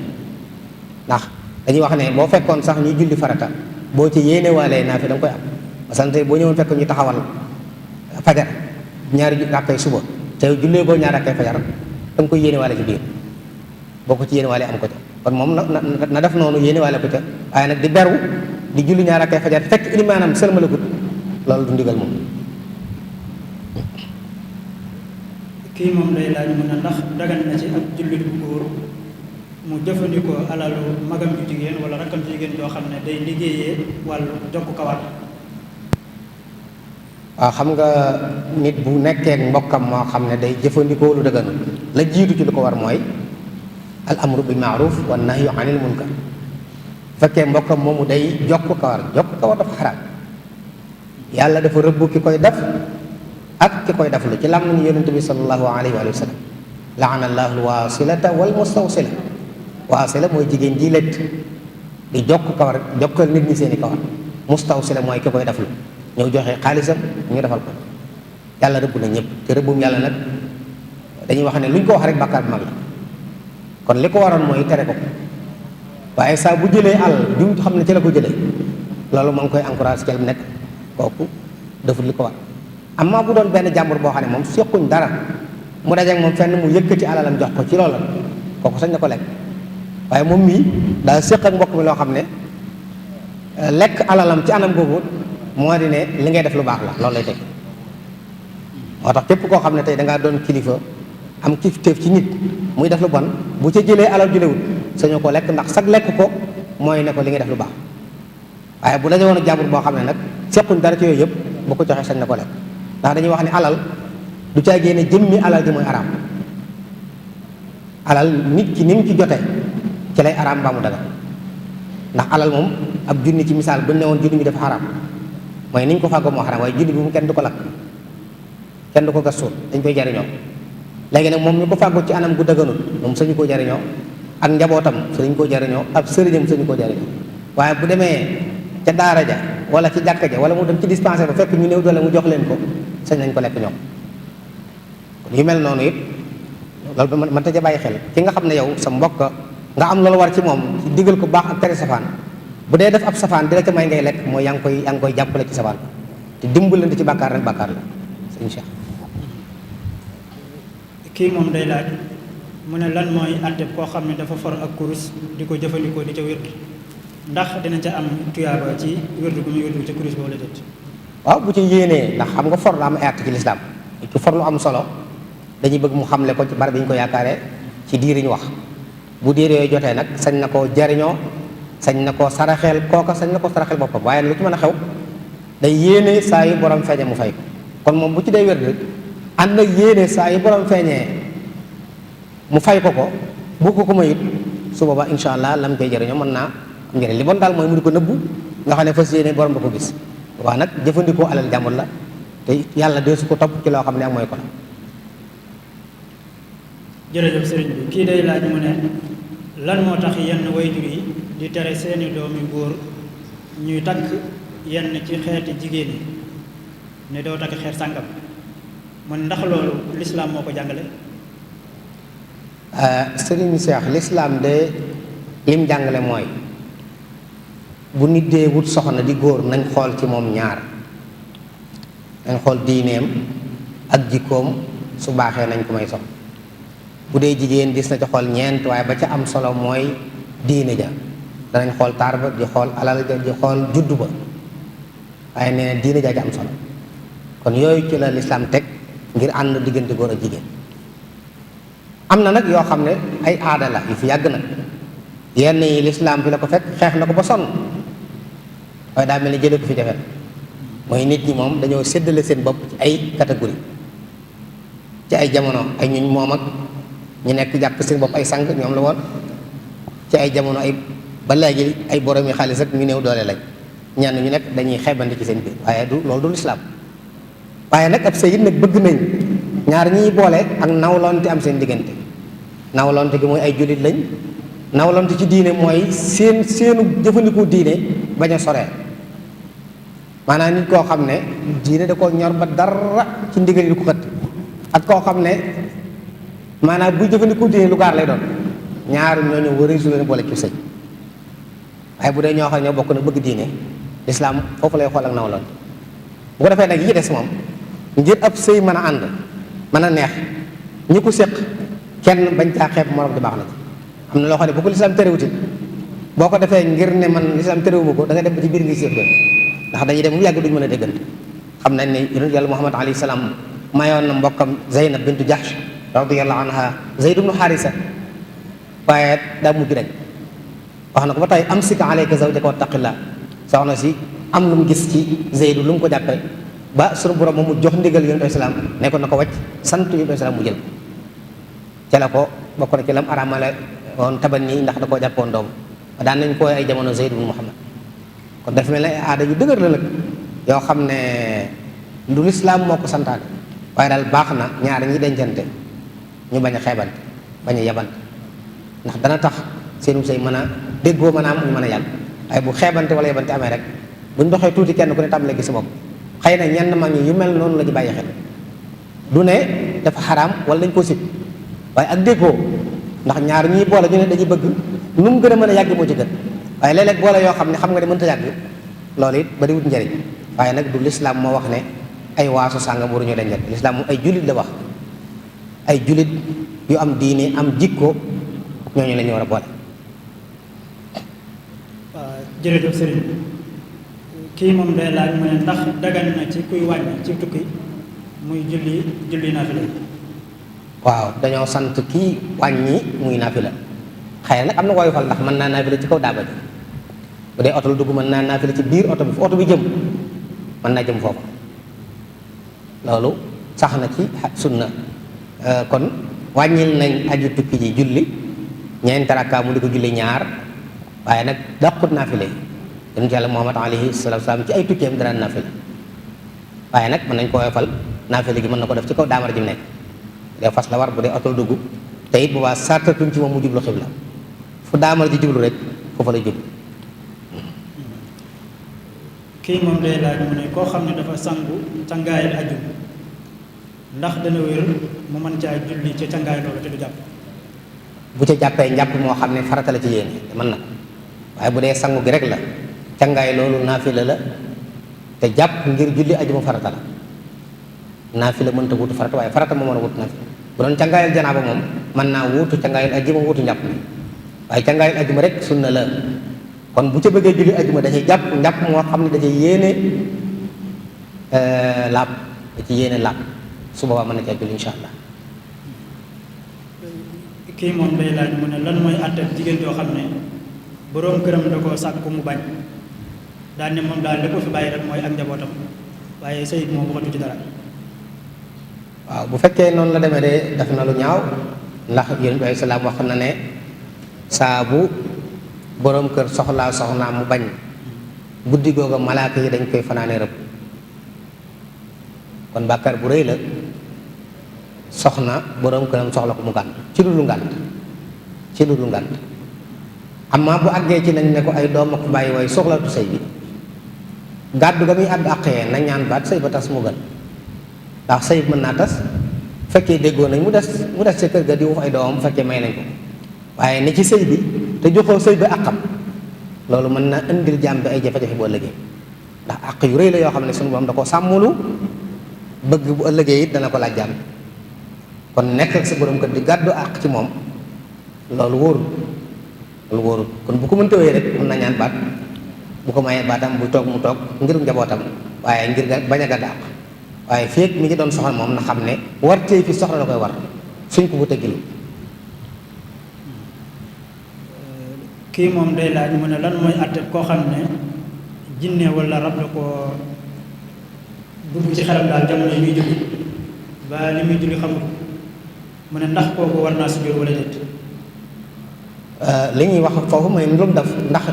ndax dañuy wax ne boo fekkoon sax ñuy julli farata boo ci yéene waalee naa fi da nga koy am parce que boo ñëwoon fekk ñu taxawal fajar ñaari rakkay suba te jullee boo ñaari rakkay fajar da nga koy yéene waale ci biir boo ko ci yéene waale am ko ca kon moom na def noonu yéene waale ko ca waaye nag di beru di julli ñaari rakkay fajar fekk ilimaanam sëlmalagut loolu du ndigal moom.
kii moom day laaj mu ne ndax dagan na ci ak jullit bu góor mu jëfandikoo alalu magam ju jigéen wala rakkam ju jigéen joo xam ne day liggéeyee wàllu jokk kawar.
waaw xam nga nit bu nekkee mbokkam moo xam ne day jëfandikoo lu dëgganul la jiitu ci lu ko war mooy al amru bil maaruf wa nahyu anil munkar fekkee mbokkam moomu day jokk kawar dafa xaraam yàlla dafa rëbb ki koy def ak ki koy def lu ci làmmiñu yonent bi sallallahu alayhi wa sallam laana allahu alwasilata wal mustawsila waasila mooy jigéen ji lett di jokk kawar jokkal nit ñi seeni kawar mustawsila mooy ki koy def lu ñëw joxe xaalisam ñu defal ko yàlla rëbb na ñëpp te rëbbum yàlla nag dañuy wax ne lu ñu ko wax rek bàkkaar bu mag la kon li ko waroon mooy tere ko waaye saa bu jëlee alal bi mu xam ne ci la ko jëlee loolu moo ngi koy encouragé ci la nekk kooku deful li ko war amma bu doon benn jàmbur boo xam ne moom sequñ dara mu dajeek moom fenn mu yëkkati alalam jox ko ci loolu kooku sañ na ko lekk waaye moom mii daa séq ak mbokk mi loo xam ne lekk alalam ci anam googu moo di ne li ngay def lu baax la loolu lay teg moo tax képp koo xam ne tey dangaa doon kilifa am kilifteef ci nit muy def lu bon bu ca jëlee alal julewut sañoo ko lekk ndax sag lekk ko mooy ne ko li ngay def lu baax waaye bu daje woon ak jàmbur boo xam ne nag sequñ dara ci yooyu yëpp bu ko joxee sañ na ko lekk ndax dañuy wax ne alal du caa génne jëmmi alal ji mooy araam alal nit ki ni mu ci jotee ci lay araam mbaa mu daga ndax alal moom ab junni ci misaal bu ne woon junni bi dafa xaraam mooy ni ñu ko fàggoo moo xaraam waaye junni bi mu kenn du ko lakk kenn du ko gas suul dañ koy jariñoo léegi nag moom ñu ko fàggoo ci anam gu dëgganul moom sañu koo jariñoo ak njabootam sañu koo jariñoo ab sëriñam sañu koo jariñoo waaye bu demee ca daara ja wala ci jàkka ja wala mu dem ci dispensaire ba fekk ñu néew doole mu jox leen ko sañ nañ ko lekk ñoom kon yu mel noonu it loolu ba man ta ja bàyyi xel ki nga xam ne yow sa mbokk nga am loolu war ci moom ci digal ko baax ak tere safaan bu dee def ab safaan di la ca may ngay lekk mooy yaa ngi koy jàppale ci safaan te dimbalante ci bàkkaar rek bàkkaar la sëñ Cheikh.
kii moom day laaj mu ne lan mooy àtte koo xam ne dafa for ak kurus di ko jëfandikoo di ca wér ndax dina ca am tuyaaba ci wérdu gu muy wérdu ca kurus ba wala déet.
waaw bu ci yéenee ndax xam nga for la am ay àtte ci lislaam ci for lu am solo dañuy bëgg mu xamle ko ci barab yi ñu ko yaakaaree ci diir yi ñu wax bu diir yooyu jotee nag sañ na koo jariñoo sañ na koo saraxeel kooka sañ na koo saraxeel boppam waaye lu ci mën a xew day yéene saa yu borom feeñee mu fay ko kon moom bu ci day wérd ànd nag yéene saa yu borom feeñee mu fay ko bu ko mayut su boobaa incha allah lam koy jariñoo mën naa am njëriñ li bon daal mooy mu di ko nëbbu nga xam ne fas yéene borom ba ko gis waaw nag jëfandikoo alal jàmbur la te yàlla dee su ko topp ci loo xam ne ak mooy ko la.
jërëjëf sëriñ bi kii day laaj mu ne lan moo tax yenn wayjur yi di tere seeni doom yu góor ñuy takk yenn ci xeeti jigéen yi ne doo takk xeet sàngam man ndax loolu lislaam moo ko jàngale.
sëriñ Cheikh lislaam de lim jàngale mooy bu nit dee wut soxna di góor nañ xool ci moom ñaar, nañ xool diineem ak jikkoom, su baaxee nañ ko may soxna. bu dee jigéen gis na ci xool ñeent, waaye ba ca am solo mooy diine ja. danañ xool taar ba, di xool alal ja, di xool juddu ba, waaye nee na diine ja ca am solo. kon yooyu ci la lislaam teg ngir ànd diggante góor ak jigéen. am na nag yoo xam ne ay aada la yu fi yàgg nag, yenn yi lislaam fi la ko fekk, xeex na ko ba sonn, waaye daa mel ni jële ko fi jafe. mooy nit ñi moom dañoo séddale seen bopp ci ay catégorie, ci ay jamono ay ñuñ moom ak ñu nekk jàpp seen bopp ay sang ñoom la woon, ci ay jamono ay ba léegi ay borom yi xaalis ak ñu néew doole lañ, ñenn ñu nekk dañuy xeebandi ci seen biir, waaye du loolu du lislaam. waaye nag ab sëy it nag bëgg nañ ñaar ñiy boole ak nawlonte am seen diggante. nawlonte gi mooy ay jullit lañ, nawlonte ci diine mooy seenu jëfandikoo diine bañ a soree. maanaam nit koo xam ne diine da koo ñor ba dara ci ndigal yi du ko xët, ak koo xam ne maanaam buy jëfandikoo diine lu gaar lay doon, ñaar ñooñu war a su leen boole ci sëy. waaye bu dee ñoo xam ne ñoo bokk na bëgg diine, lislaam foofu lay xool ak nawlonte. bu ko defee nag yi ci des moom ngir ab sëy mën a ànd mën a neex, ñi ko séq kenn bañ caa xeeb morom di baax na ci. am na loo xam ne bu ko lislaam terewutit boo ko defee ngir ne man lislaam terewuma ko da nga dem ba ci biir ngi séq ndax dañuy dem mu yàgg duñ mën a déggante. xam nañ ne yonent yàlla Muhammad alayhi salaam mayoon na mbokkam Zeynab bintu Jahsh radiyallahu anha Zayd ibnu Haarisa, waaye daa mujj rek wax na ko ba tey amsik alayka zawjaka wattaqillah. soxna si am lu mu gis ci Zeydu lu mu ko jàppee ba sunu borom moom mu jox ndigal yonent ay salaam ne ko na ko wàcc, sant yonent ay salaam mu jël ca la ko bokk na ci lam aramale woon taban nii ndax da koo jàppoon doom daan nañ koy ay jamono Zeyd ibnu Muhammad. kon dafa mel ne aada yu dëgër la nag yoo xam ne du lislaam moo ko santaane, waaye daal baax na ñaar ñi dencante ñu bañ a xeebante bañ a yabante, ndax dana tax seenum sëy mën a déggoo mën a am ñu mën a yàgg. waaye bu xeebante wala yabante amee rek buñ doxee tuuti kenn ku ne tàmbalee gis sa bopp. xëy na ñenn mag ñi yu mel noonu la ñu bàyyi xel, du ne dafa xaraam wala dañ ko sib, waaye ak déggoo, ndax ñaar ñii boole ñu ne dañuy bëgg nu mu gën a mën a yàgg moo ci gën. waaye léeg-léeg boole yoo xam ne xam nga ne mënta yàgg loolu it bariwut njëriñ. waaye nag du lislaam moo wax ne ay waasu sàngam waruñu dencante. lislaam moom ay jullit la wax, ay jullit yu am diine am jikko ñooñu la ñu war a boole.
waaw jërëjëf sëriñ kii moom day laaj mu ne ndax dagan na ci kuy wàññi ci tukki muy julli naafila.
waaw dañoo sant kii wàññi muy naafila. xëy na nag am na woyofal ndax mën naa naafila ci kaw daaba ji, bu dee oto lu dugg mën naa naafila ci biir oto bi fu oto bi jëm mën naa jëm foofu. loolu sax na ci sunna. kon wàññil nañ aji tukki ji julli ñeenti rakka mu di ko julli ñaar, waaye nag dàqut naafila yi. yonent yàlla Muhammad alayhi salaatu salaam ci ay tukkeem dara naafila, waaye nag mën nañ ko woyofal. naafila gi mën na ko def ci kaw daamar ji mu nekk, bu dee fas la war, bu dee oto lu dugg, te it bu baax sartatuñ ci moom mu jublu xibla, fu daamar ji jublu rek foofa lay jublu.
kii moom day laaj mu ne koo xam ne dafa sangu cangaayal ajjum ndax dana wér mu mën caa julli ca cangaay loolu te du jàpp.
bu ca jàppee njàpp moo xam ne farata la ci yéene mën na, waaye bu dee sangu gi rek la, cangaay loolu naafila la, te jàpp ngir julli ajjuma farata la. naafila mënta wutu farata, waaye farata moo mën a wutu naafila. bu doon cangaayal janaaba moom mën naa wuutu cangaayal ajjuma wuutu njàpp mi, waaye cangaayal ajjuma rek sunna la. kon bu ca bëggee julli ajjuma da cay jàpp njàpp moo xam ne da cay yéene laab, da ci yéene laab, su boobaa mën na caa julli insha allah.
kii moom day laaj mu ne lan mooy àtte jigéen joo xam ne boroom këram da koo sàkk mu bañ daal ne moom daal li ko fi bàyyi rek mooy ak njabootam, waaye sëy moom waxatu ci dara.
waaw bu fekkee noonu la demee de def na lu ñaaw, ndax yonent bi alayhi salaam wax na ne saa bu boroom kër soxlaa soxnaam mu bañ, guddi googa malaaka yi dañ koy fanaane rëbb. kon bàkkaar bu rëy la soxna boroom këram soxla ko mu gànt ci lu dul ngànt amaa bu àggee ci nañ ne ko ay doom ak bàyyi way soxlatu sëy bi gàddu ga muy àddu àqee nañ ñaan baat sëy ba tas mu gën ndax sëy mën naa tas fekkee déggoo nañ mu des ci kër ga di wuuf ay doomam bu fekkee may nañ ko waaye ne ci sëy bi te joxoo sëy bi àqam loolu mën na indil jàmm bi ay jafe-jafe bu ëllëgee ndax àq yu rëy la yoo xam ne suñu borom da ko sàmmulu bëgg bu ëllëgee it dana ko laaj jàmm kon nekk ak sa borom kër di gàddu àq ci moom loolu wóorul kon bu ko mënta wéy rek mën na ñaan baat bu ko mayee baatam bu toog mu toog ngir njabootam waaye ngir bañ a gàddu àq waaye feek mi ngi doon soxla moom na xam ne wartee fi soxla la koy war suñ ko tëggil.
kii moom day laaj mu ne lan mooy àtte koo xam ne jinne wala rab la ko dugg ci xelam daal jamono yi muy julli ba li muy julli xamul mu ne ndax kooku war naa sujjóot wala déet.
li ñuy wax foofu mooy lu mu def ndax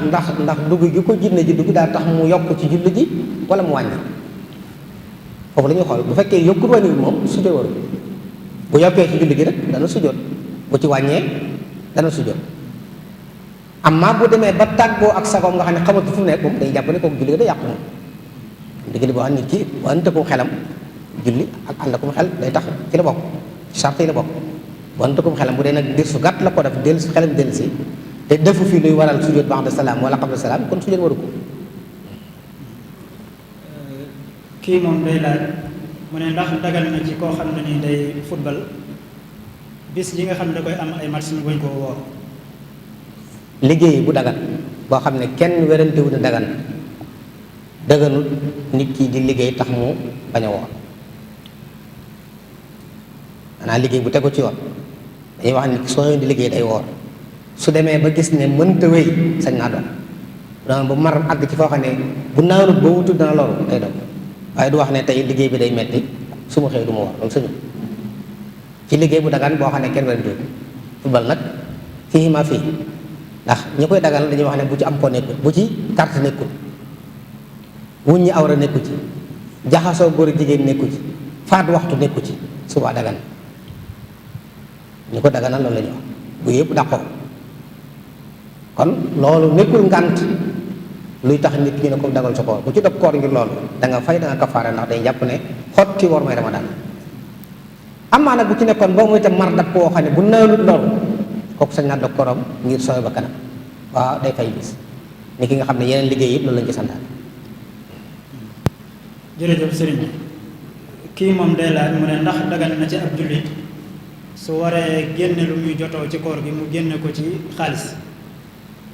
dugg gi ko jinne ji dugg daa tax mu yokk ci julli ji wala mu wàññi foofu la ñuy xool bu fekkee yokkut wàññiwul moom sujjóot waru bu yokkee ci julli gi rek dana sujjóot bu ci wàññee dana sujjóot amma bu demee ba tàggoo ak sagoom nga xam ne xamatu fu mu nekk moom day jàpp ne kooku julli gi day yàqu moom diggante boo xam nit ki bu ànd akum xelam julli ak ànd akum xel day tax ci la bokk ci sart yi la bokk bu ànd akum xelam bu dee nag dir su gàtt la ko def dellu si xelam dellu si te defu fi luy waral sujjóot ba'da salaam wala qabla salaam kon sujjóot waru ko.
kii moom day laaj mu ne ndax dagal na ci koo xam ne ni day football bis yi nga xam ne da koy am ay match ñu bañ koo woor.
liggéey bu dagan boo xam ne kenn wérantewu ne daganut nit ki di liggéey tax mu bañ a woor maanaam liggéey bu tegu ci yoon dañuy wax ni soo di liggéey day woor su demee ba gis ne mënta wéy sañ naa doon bu mar àgg ci foo xam ne bu naanut ba wutul dana loru day doon waaye du wax ne tey liggéey bi day metti su ma xëy du ma woor loolu sañu ci liggéey bu dagan boo xam ne kenn wérantewu football nag fii ma fii ndax ñi koy dagal dañuy wax ne bu ci am ko nekkul bu ci carte nekkul wuñ ñi awra nekku ci jaxasoo góor jigéen nekku ci faat waxtu nekku ci suba dagan ñi ko daganal loolu la ñu wax bu yëpp dàqoo kon loolu nekkul ngànt luy tax nit ñi ne ko dagal sa koor bu ci dog koor ngir loolu da nga fay da nga kafaara ndax day jàpp ne xotti war may Ramadan amaa nag bu ci nekkoon boo muy tam mar dab koo xam ne bu naanut loolu kooku sañ naa dog kooram ngir sooy ba kanam waaw day fay bis ni ki nga xam ne yeneen liggéey yëpp loolu lañ ci santaan.
jërëjëf sëriñ bi kii moom day laaj mu ne ndax dagan na ci ab jullit su waree génne lu muy jotoo ci koor gi mu génne ko ci xaalis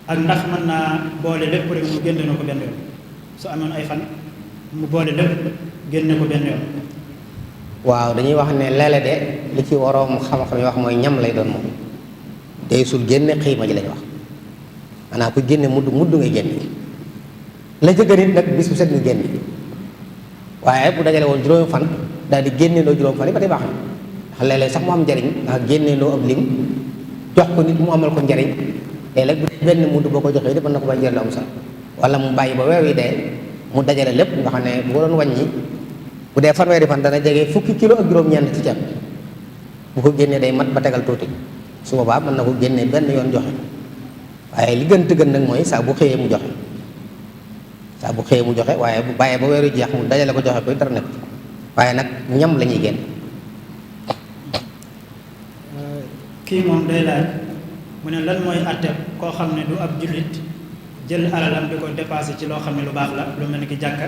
ak ndax mën naa boole lépp rek mu génne na ko benn yoon su amoon ay fan mu boole lépp génne ko benn yoon.
waaw dañuy wax ne leele de li ci waroom xam-xam yi wax mooy ñam lay doon moom day sul génne xiima ji lañ wax maanaam ku génne mudd ngay génne la jëgër it nag bis bu set nga génne waaye bu dajale woon juróomi fan daal di génne loo juróom fan yi ba tey baax na ndax léeg-léeg sax mu am njariñ ndax génne loo ab lim jox ko nit mu amal ko njariñ léeg-léeg bu dee benn mudd boo ko joxee mën na ko bañ njëriñ lu am sax wala mu bàyyi ba weer wi dee mu dajale lépp nga xam ne bu ko doon wàññi bu dee fanweeri fan dana jege fukki kilo ak juróom-ñeent ci ceeb bu ko génnee day mat ba tegal tuuti su boobaa mën na ko génnee benn yoon joxe waaye li gën gën nag mooy saa bu xëyee mu joxe waaye bu bàyyee ba weeru jeex mu dajale ko joxe koy dara nekk waaye nag ñam la ñuy génn.
kii moom day laaj mu ne lan mooy àtte koo xam ne du ab jullit jël alalam di ko dépassé ci loo xam ne lu baax la lu mel ni ki jàkka.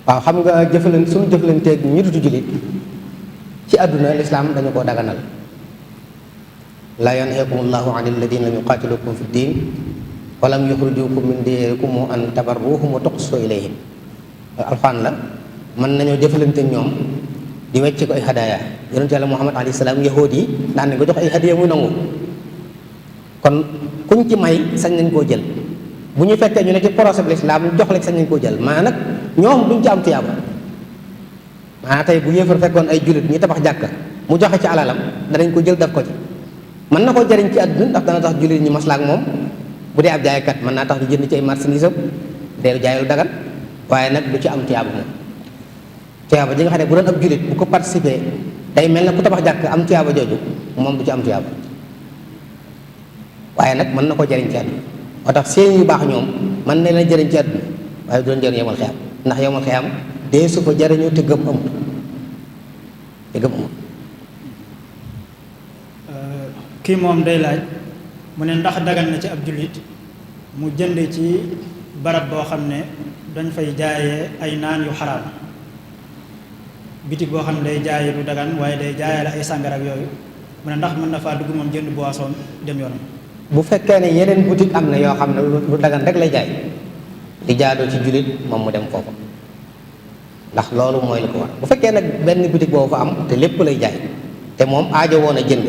waaw xam nga suñu jëflanteeg ñi dutu jullit ci àdduna lislaam dañu koo daganal laa yanhaakum allahu an alladina lam yuqatilukum fi ddin wa lam yuxrijukum min diyarikum an tabarruhum wa tuqsitu ilayhim alxuraan la mën nañoo jëflante ñoom di wecc ko ay hadaaya yonent yàlla Muhammad alayhi salaam yahuud yi daan nañ ko jox ay hadiya muy nangu kon kuñ ci may sañ nañ koo jël bu ñu fekkee ñu ne ci procès bi lislaam jox la sañ nañ koo jël maanaam nag ñoom duñ ci am tiyaaba maanaam tey bu yéefar fekkoon ay jullit ñi tabax jàkka mu joxe ci alalam danañ ko jël def ko ci mën na koo jariñ ci àdduna ndax dana tax jullit ñi maslaak moom bu dee ab jaaykat mën naa tax ñu jënd ci ay marchandise am dee jaay lu dagan waaye nag du ci am tiyaaba moom tuyaaba ji nga xam ne bu doon ab jullit bu ko participer day mel ne ku tabax jàkk am tuyaaba jooju moom du ci am tuyaaba waaye nag mën na ko jëriñ ci àdduna moo tax seen yu baax ñoom mën na leen jëriñ ci àdduna waaye du leen jëriñ yomal xiyam ndax yomal xiyam dee su fa jëriñu te gëm amut te gëm amut.
kii moom day laaj mu ne ndax dagan na ci ab jullit mu jënd ci barab boo xam ne dañ fay jaayee ay naan yu xaraam bitig boo xam ne day jaayee du dagan waaye day jaayee ay sàngara ak yooyu mu ne ndax mën na faa dugg moom jënd boisson dem yoonam.
bu fekkee ne yeneen boutique am na yoo xam ne lu dagan rek lay jaay di jaadoo ci jullit moom mu dem foofu ndax loolu mooy li ko war bu fekkee nag benn boutique boobu fa am te lépp lay jaay te moom aajo woon a jënd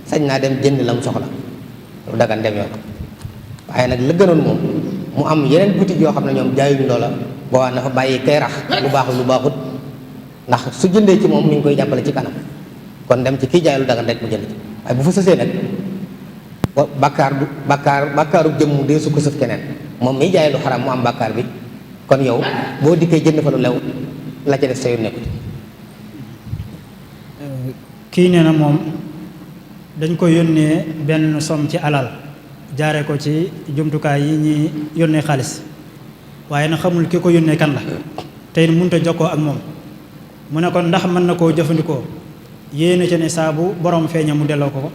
sañ naa dem jënd la mu soxla lu dagan dem yoon waaye nag la gënoon moom mu am yeneen boutique yoo xam ne ñoom jaayuñu loola boobaa na fa bàyyi kay rax lu baax lu baaxut ndax su jëndee ci moom mi ngi koy jàppale ci kanam kon dem ci kii jaay lu dagan rek mu jënd ci waaye bu fa sësee nag bàkkaaru jëmm dee su ko sëf keneen moom miy jaay lu xaram mu am bàkkaar bi kon yow boo dikkee jënd fa lu lew la ca def sa yoon nekkut.
kii nee na moom dañ ko yónnee benn somme ci alal jaare ko ci jumtukaay yi ñuy yónnee xaalis waaye na xamul ki ko yónnee kan la tey mënut a jokkoo ak moom mu ne kon ndax mën na koo jëfandikoo yéene ca ne saa bu borom feeña mu delloo ko ko.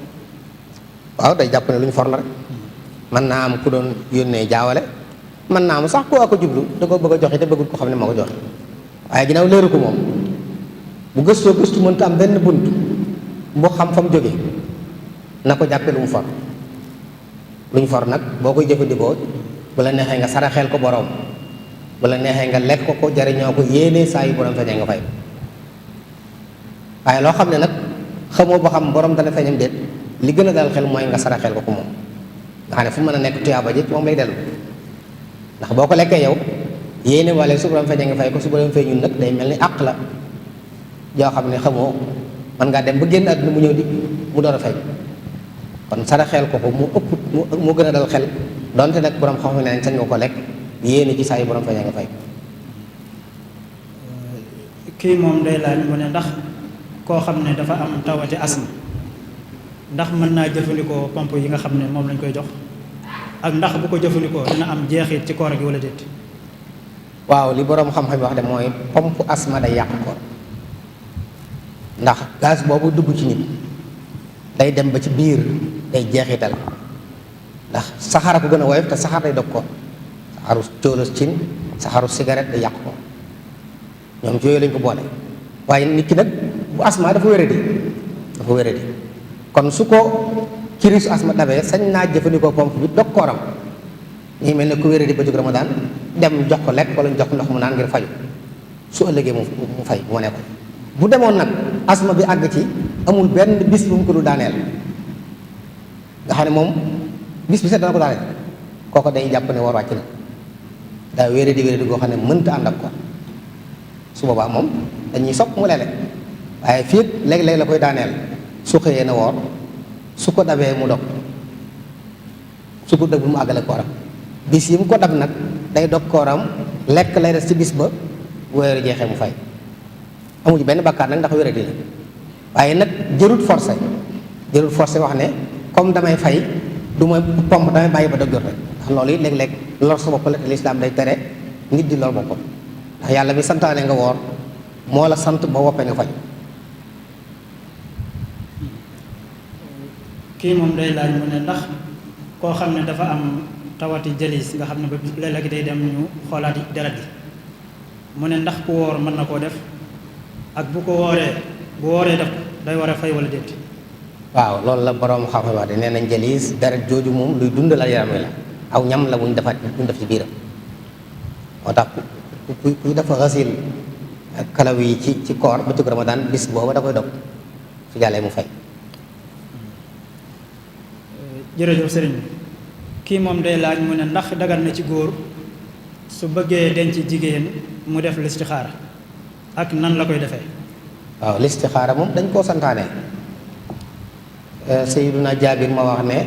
waaw day jàpp ne lu ñu for la rek mën naa am ku doon yónnee jaawale mën naa am sax ku waa ko jublu da ko bëgg a joxe te bëggul ko xam ne moo ko joxe waaye ginnaaw léeru ko moom bu gëstoo gëstu mënta am benn bunt boo xam fa mu jógee na ko jàppee lu mu for lu ñu for nag boo koy jëfandikoo bu la neexee nga saraxeel ko borom bu la neexee nga lekk ko jariñoo ko yéene saa yu borom feeñee nga fay waaye loo xam ne nag xamoo ba xam borom dana feeñam déet li gën a dal xel mooy nga saraxeel ko moom nga xam ne fu mën a nekk tuyaaba ji moom lay dellu ndax boo ko lekkee yow yéene wala su borom feeñee nga fay ko su borom feeñul nag day mel ni àq la joo xam ne xamoo mën ngaa dem ba génn àdduna mu ñëw di mu door a fay kon saraxeel ko mu ëpp mu gën a dal xel donte nag borom xam ne nañ sañ nga ko lekk yéene ci saa yu borom feeñee nga fay.
kii moom day laaj mu ne ndax koo xam ne dafa am tawati asma ndax mën naa jëfandikoo pompe yi nga xam ne moom lañ koy jox ak ndax bu ko jëfandikoo dina am jeexit ci koor gi wala déet.
waaw li borom xam-xam yi wax de mooy pompe asma day yàq koor ndax gaz boobu dugg ci nit day dem ba ci biir day jeexital ndax saxaara ko gën a woyof te saxaar day dog ko saxaru cóolos cin saxaru cigarette day yàq ko ñoom ci yooyu lañ ko boole waaye nit ki nag bu asma dafa wéradi kon su ko kirisu asma dabee sañ naa jëfandikoo pompe bi dog kooram ñi mel ne ku wéradi ba jóg Ramadan dem jox ko lekk wala jox ko ndox mu naan ngir faju su ëllëgee mu fay bu ma ne ko bu demoon nag asma bi àgg ci amul benn bis bu mu ko du daaneel nga xam ne moom bis bi set dana ko daaneel kooko day jàpp ne war wàcc na daa wéradi goo xam ne mënta ànd ak ko su boobaa moom dañuy sopp mu lele waaye fii léeg-léeg la koy daaneel su xëyee na woor su ko dabee mu dog su ko dëgg mu àggale kooram bis yi mu ko dab nag day dog kooram lekk lay des ci bis ba wéeru jeexee mu fay amu ci benn bakkaar nag ndax wéradi la waaye nag jërut forcé wax ne comme damay fay du ma pompe damay bàyyi ba dog jot rek ndax loolu it léeg-léeg lor sa bopp la te lislaam day tere nit di lor boppam ndax yàlla bi santaane nga woor moo la sant ba woppee nga fay.
kii moom day laaj mu ne ndax koo xam ne dafa am tawati jalis nga xam ne ba léeg-léeg day dem ñu xoolaat deret yi mu ne ndax ku woor mën na koo def ak bu wooree def day war a fay wala déet.
waaw loolu la borom xam-xam wax de nee nañ jalis deret jooju moom luy dundal yaram wi la aw ñam la buñ def ci biiram moo tax ku dafa xasil ak kalaw yi ci koor ba ci Ramadan bis booba da koy dog su jàllee mu fay.
jërëjëf sëriñ bi kii moom day laaj mu ne ndax dagal na ci góor su bëggee denc jigéen mu def listixaara ak nan la koy defee.
waaw listixaara moom dañ koo santaane Sayyiduna Jaabir ma wax ne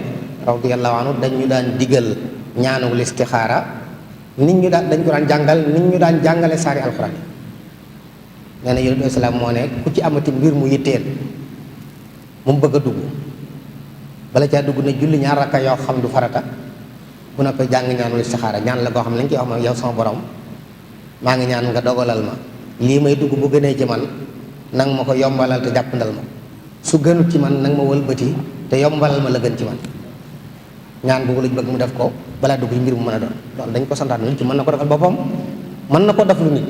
radiyallahu anhu dañ ñu daan digal ñaanu listixaara dañ ko daan jàngal nit ñu daan jàngale saari alxuraan nee na yonent bi salaam moo ne ku ci amati mbir mu yitteel mu bëgg a dugg bala caa dugg ne julli ñaar rakka yoo xam du farata bu noppee jàng ñaanul istixaara ñaan la koo xam ne lañ koy wax mooy yow sama borom maa ngi ñaan nga dogalal ma lii may dugg bu gënee ci man nang ma ko yombalal te jàppandal ma su gënut ci man nang ma wëlbati te yombalal ma la gën ci man ñaan boobu lañ bëgg mu def ko balaa dugg ci mbir mu mën a doon loolu dañ ko santaat nit ci mën na ko defal boppam mën na ko def lu nit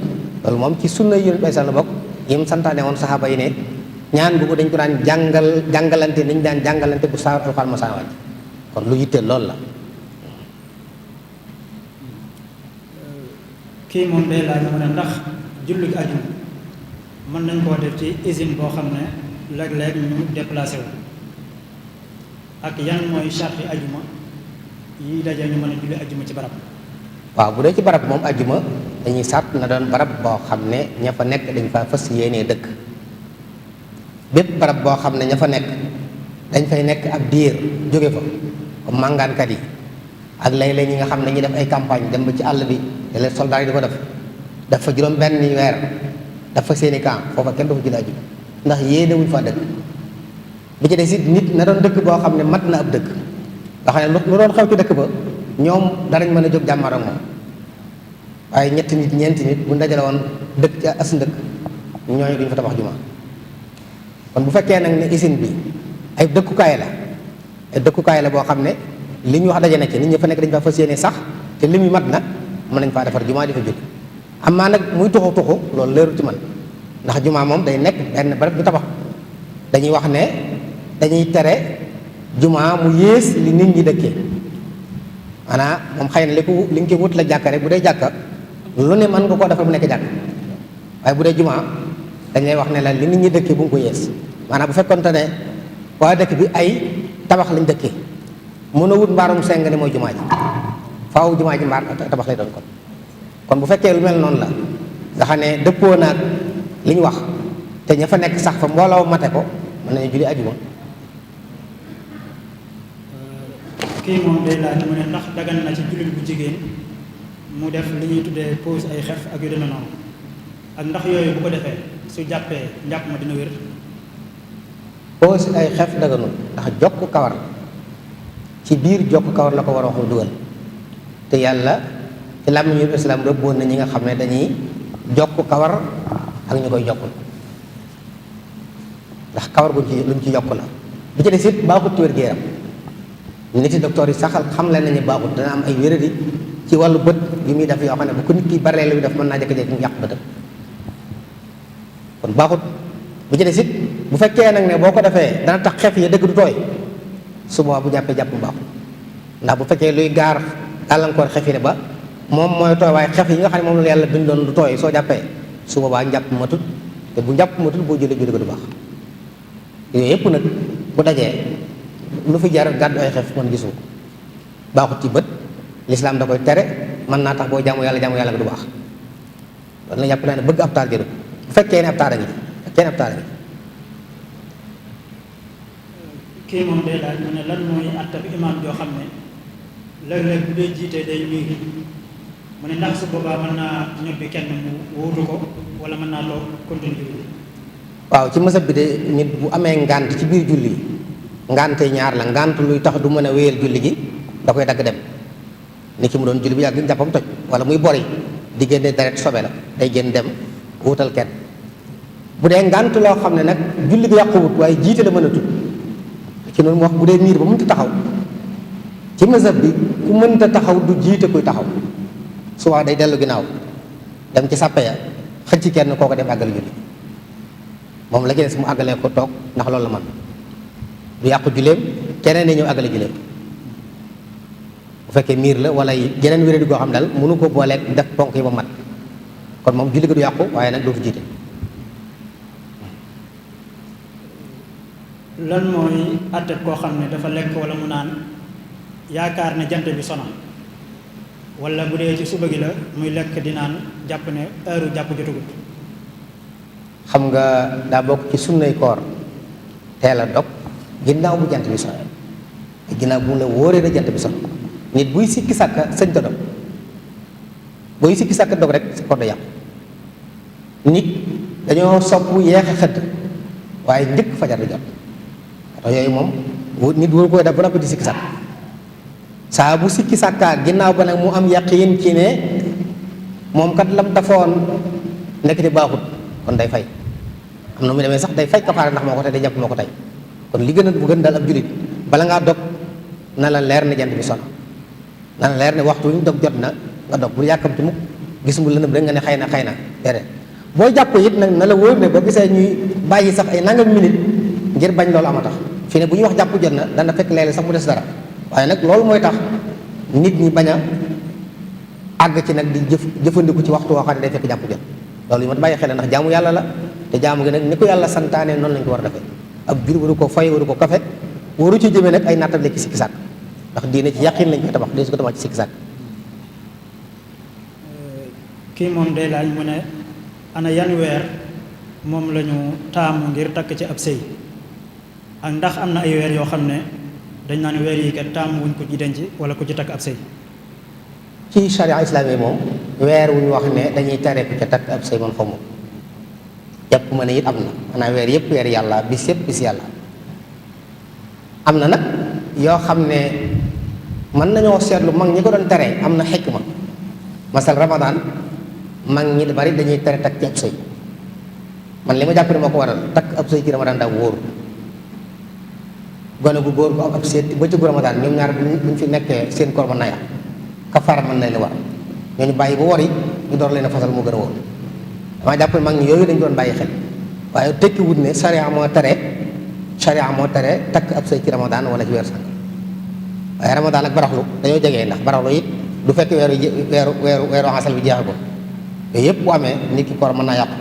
loolu moom ci sunna yonent bi la bokk yim santaane woon saxaaba yi ne ñaan boobu dañ ko daan jàngalante dañ daan jàngalante bu saar alxuraan ma saa wàcc kon lu yitteel loolu la.
kii moom day laaj mu ne ndax julli ajuma mën nañ koo def ci usine boo xam ne léeg-léeg ñu déplacé wu ak yan mooy charte ajuma yi daje ñu mën a julli ajuma ci barab.
waaw bu dee ci barab moom ajuma dañuy sàtt na doon barab boo xam ne ña fa nekk dañ fa fas yéenee dëkk bépp barab boo xam ne ña fa nekk dañ fay nekk ab diir jóge fa comme màngaankat yi ak léeg-léeg ñi nga xam ne ñu def ay campagne dem ba ci àll bi te leen soldats yi di ko def fa juróom benn weer daf fa seeni camp foofa kenn du fa julli ajuma ndax yéene wuñ fa dëkk bi ci des it nit na doon dëkk boo xam ne mat na ab dëkk nga xam ne lu doon xew ci dëkk ba ñoom danañ mën a jóg jàmmar ak moom waaye ñetti nit ñeenti nit bu dajale woon dëkk ci as ndëkk ñooñu duñ fa tabax juma kon bu fekkee nag ne usine bi ay dëkkukaay la boo xam ne li ñu wax daje na ci nit ñi fa nekk dañ fa fas yéene sax te li muy mat na mën nañ faa defar juma di fa julli am maa nag muy tuxu loolu leerul ci man ndax juma moom day nekk benn barab bu tabax dañuy wax ne dañuy tere juma mu yées li nit ñi dëkkee maanaam moom xëy na li nga ci wut la jàkka rek bu dee jàkka lu ne mën nga koo defal mu nekk jàkk waaye bu dee juma dañ lay wax ne la li nit ñi dëkkee bu nga ko yées maanaam bu fekkonte ne waa dëkk bi ay tabax lañ dëkkee mën a wut mbaarum seng ne mooy jumaa ji faaw jumaa ji mbaar tabax lay doon kon bu fekkee lu mel noonu la nga xam ne dëppoo naag li ñu wax te ña fa nekk sax fa mbooloo mate ko mën nañu julli ajuma.
kii moom day laaj mu ne ndax dagan na ci jullit bu jigéen mu def li ñuy tuddee pose ay xef ak yu deme noonu ak ndax yooyu bu ko defee su jàppee njàpp ma dina wér.
pose ay xef daganul ndax jokk kawar ci biir jokk kawar la ko war a wax dugal te yàlla ci làmmiñu islam rëbboon na ñi nga xam ne dañuy jokk kawar ak ñu koy jokkul ndax kawar luñ ci yokk la bu ci des it baaxut ci wér-gu-yaram nit yi docteur yi saxal xam leen nañu baaxut dana am ay wéradi ci wàllu bët yu muy def yoo xam ne bu ko nit ki baree la muy def mën naa jékki-jékki mu yàq bëtam kon baaxut bu ci des it bu fekkee nag ne boo ko defee dana tax xef yi dëgg du tooy su boobaa bu jàppee jàpp mu baaxut ndax bu fekkee luy gaar gàllankoor xef yi ne ba moom mooy tooy waaye xef yi nga xam ne moom la yàlla bindoon du tooy soo jàppee su boobaa njàpp matut te bu njàpp matut boo julli julli ko du baax yooyu yëpp nag bu dajee lu fi jar gàddu ay xef man gisu baaxut ci bët lislaam da koy tere mën naa tax boo jaamu yàlla nga du baax loolu la jàpp naa ne bëgg ab taal jëru bu fekkee ne ab taal a ngi fekkee ne ab taal a ngi
kii moom day laaj mu ne lan mooy àtte bi imaam joo xam ne léeg-léeg bu dee jiitee day ñuy mu ne ndax su boobaa mën naa ñobbi kenn mu wóotu ko wala mën naa toog continue julli.
waaw ci mësab bi de nit bu amee ngànt ci biir julli ngànte ñaar la ngànt luy tax du mën a wéyal julli gi da koy dagg dem ni ki mu doon julli bi yàgg jàppam toj wala muy bori di génne deret sobe la day génn dem wuutal kenn bu dee ngànt loo xam ne nag julli gi yàquwut waaye jiite la mën a tudd ci noonu mu wax bu dee miir ba mënta taxaw ci mësab bi ku mënta taxaw du jiite kuy taxaw souvent day dellu ginnaaw dem ci sàppe ya xëcc kenn kooko dem àggale julli moom la ci des mu àggalee ko toog ndax loolu la man du yàqu julleem keneen ne ñëw àggale julleem bu fekkee miir la wala yeneen wéradi goo xam daal mënu ko booleeg def ponk yi ba mat kon moom julli ko du yàqu waaye nag dootu jiite.
lan mooy àtte koo xam ne dafa lekk wala mu naan yaakaar ne jant bi sona wala bu dee ci suba gi la muy lekk di naan jàpp ne heure jàpp jotagut.
xam nga daa bokk ci sunnay koor teel a dog ginnaaw bu jant bi so ginnaaw bu mu la wóoree na jant bi so nit buy sikki sàkka sëñ ta dog booy sikki sàkka dog rek sa koor da yàqu nit dañoo sopp yeexe xëdd waaye njëkk fajar di jot tax yooyu moom nit waru koy def ba noppi di sikki sàkk saa bu sikki sàkkaa ginnaaw ba nag mu am yaqiin ci ne moom kat lam dafoon nekk di baaxut kon day fay am na mu demee sax day fay kafaara ndax moo ko tey day jàpp moo ko tey kon li gën a bu gën daal ab julit bala ngaa dog na la leer ne jant bi sono na la leer ne waxtu wi ñu dog jot na nga dog bu yàkkamti mukk gis mu lëndëm rek nga ne xëy na déedéet boo jàpp it nag na la wóor ne ba gisee ñuy bàyyi sax ay nangam minute ngir bañ loolu ama tax fii ne bu ñuy wax jàpp jot na dana fekk léeg-léeg sax mu des dara waaye nag loolu mooy tax nit ñi bañ a àgg ci nag di jëfandiku ci waxtu woo xam ne day fekk jàpp jot loolu yi ma bàyyi xel ndax jaamu yàlla la te jaamu gi nag ni ko yàlla santaane noonu lañ ko war a defee ab jur waru ko fay waru ko kafe waru ci jëmee nag ay nattable ci sikki sàkk ndax diine ci yàqin lañ koy tabax di su ko tabax ci sikki sàkk.
kii moom day laaj mu ne ana yan weer moom la ñu taamu ngir takk ci ab sëy ak ndax am na ay weer yoo xam ne dañ naan weer yi kat taamu wuñ ko ci denc wala ku ci takk ab sëy.
ci charia islam yi moom weer wu ñu wax ne dañuy tere ku ca takk ab sëy man xamu jàpp ma ne it am na maanaam weer yëpp weer yàlla bis yëpp bis yàlla am na nag yoo xam ne mën nañoo seetlu mag ñi ko doon tere am na xikma masal ramadan mag ñi bari dañuy tere takk ci ab sëy man li ma jàpp ne moo ko waral takk ab sëy ci ramadan daa wóoru gone bu góor bu am ab seet ba ci ramadan ñoom ñaar buñ fi nekkee seen koor mën na yàq kafaara mën na leen war ñooñu bàyyi ba wari ñu door leen a fasal moo gën a wóor damaa jàpp ne mag ñi yooyu dañ doon bàyyi xel waaye tekki wut ne charia moo tere takk ab sëy ci ramadan wala ci weer sànq waaye ramadan ak baraxlu dañoo jegee ndax baraxlu it du fekk weeru asal bi jeexe ko yooyu yëpp bu amee nit ki koor mën naa yàqu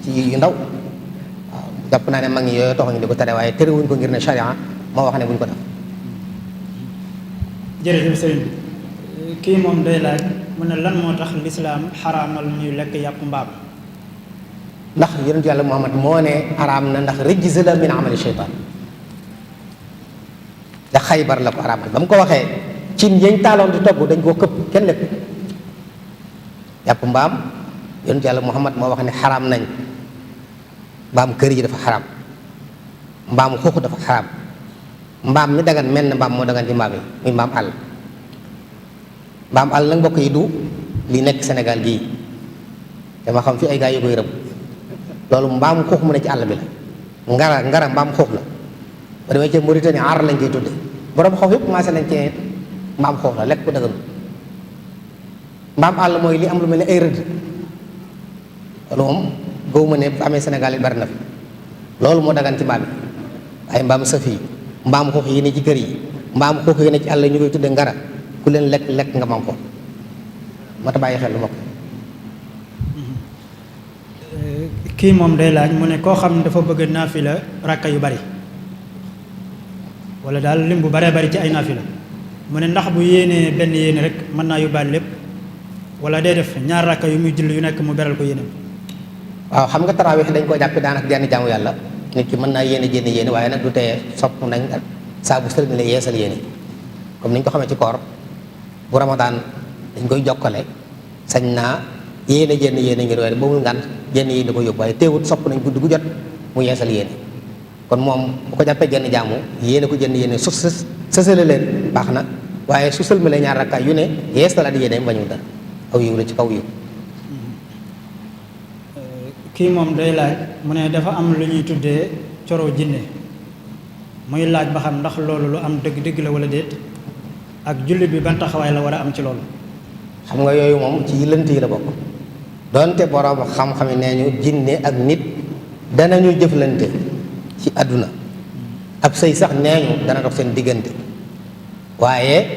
ci yu ndaw waaw jàpp naa ne mag ñi yooyu taxuñu di ko tere waaye terewuñ ko ngir ne charia moo wax ne buñ ko def.
jërëjëf sëriñ bi kii moom day laaj mu ne lan moo tax lislaam xaraamal ñuy lekk yàpp mbaam.
ndax yonent yàlla Muhammad moo ne araam na ndax rijs la min amali sheytaan da Xaybar la ko araamal ba mu ko waxee cin yañ taaloon di togg dañ koo këpp kenn lépp yàpp mbaam yonent yàlla Muhammad moo wax ne xaraam nañ mbaam kër yi dafa xaraam mbaam xuux dafa xaraam mbaam mi dagan mel na mbaam moo dagan ci mbaam yi muy mbaam àll mbaam àll nag mbokk yi du li nekk Sénégal gii dama xam fi ay gaa yu koy rëbb loolu mbaam xuux mu ne ci àll bi la ngara mbaam xuux la ba demee ci Mauritanie aar lañ koy tudde borom xoof yëpp commencé nañ ci mbaam xuux la lekk ko dëgënu mbaam àll mooy li am lu mel ni ay rëdd loolu moom gëw ma ne bu amee Sénégal yi bari na fi loolu moo dagan ci mbaam yi ay mbaam sëf yi mbaam xuux yi ne ci kër yi mbaam xuux yi ne ci àll ñu koy tudde ngara ku leen lekk nga mbaam xuux moo tax bàyyi xel lu ma ko.
kii moom day laaj mu ne koo xam ne dafa bëgg naafila rakka yu bari wala daal lim bu baree bari ci ay naafila mu ne ndax bu yéenee benn yéene rek mën naa yóbbaale lépp wala day def ñaar rakka yu muy julli yu nekk mu beral ko yéene.
waaw xam nga tarawih dañ ko jàppe daanaka genn jaamu yàlla nit ki mën naa yéene waaye nag du teye sopp nañ saa bu sëlmi la yeesal yéene comme ni ñu ko xamee ci koor bu ramadaan dañ koy jokkale sañ naa yéene ngir weer boomul ngànt jenn yéene ko yóbbu waaye teewut sopp nañ guddi gu jot mu yeesal yéene kon moom bu ko jàppee genn jaamu yéene ko jenn yéene su sësale leen baax na waaye su sëlmalee ñaar rakkaay yu ne yeesalaat yéene bañul dara aw yiw la ci kaw yiw.
kii moom day laaj mu ne dafa am lu ñuy tuddee coro jinne muy laaj ba xam ndax loolu lu am dëgg-dëgg la wala déet ak jullit bi ban taxawaay la war a am ci loolu.
xam nga yooyu moom ci lënt yi la bokk donte borom xam-xam yi nee ñu jinne ak nit danañu jëflante ci àdduna ab sëy sax nee ñu dana dox seen diggante waaye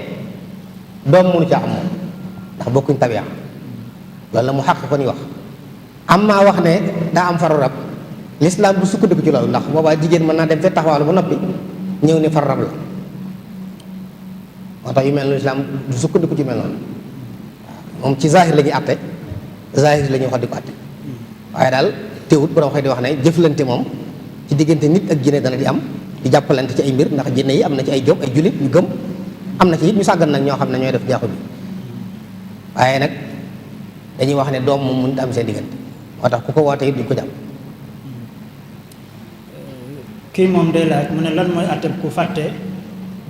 doom mënu ca am moom ndax bokkuñ tabiya loolu la mu xàq ko ni wax am maa wax ne daa am faru rab lislaam du sukkandiku ci loolu ndax boobaa jigéen mën naa dem fee taxawaalu ba noppi ñëw ni faru rab la moo tax yu mel noonu lislaam du sukkandiku ci mel noonu moom ci zahir la ñuy àtte zahir la ñuy wax di ko àtte waaye daal teewut borom xëy di wax ne jëflante moom ci diggante nit ak jinne dana di am di jàppalante ci ay mbir ndax jinne yi am na ci ay ay jullit ñu gëm am na ci it ñu sàggan nag ñoo xam ne ñooy def jaaxu bi waaye nag dañuy wax ne doom moom mënut am seen diggante moo tax ku ko woote it duñ ko jàpp.
kii moom day laaj mu ne lan mooy àtte ku fàtte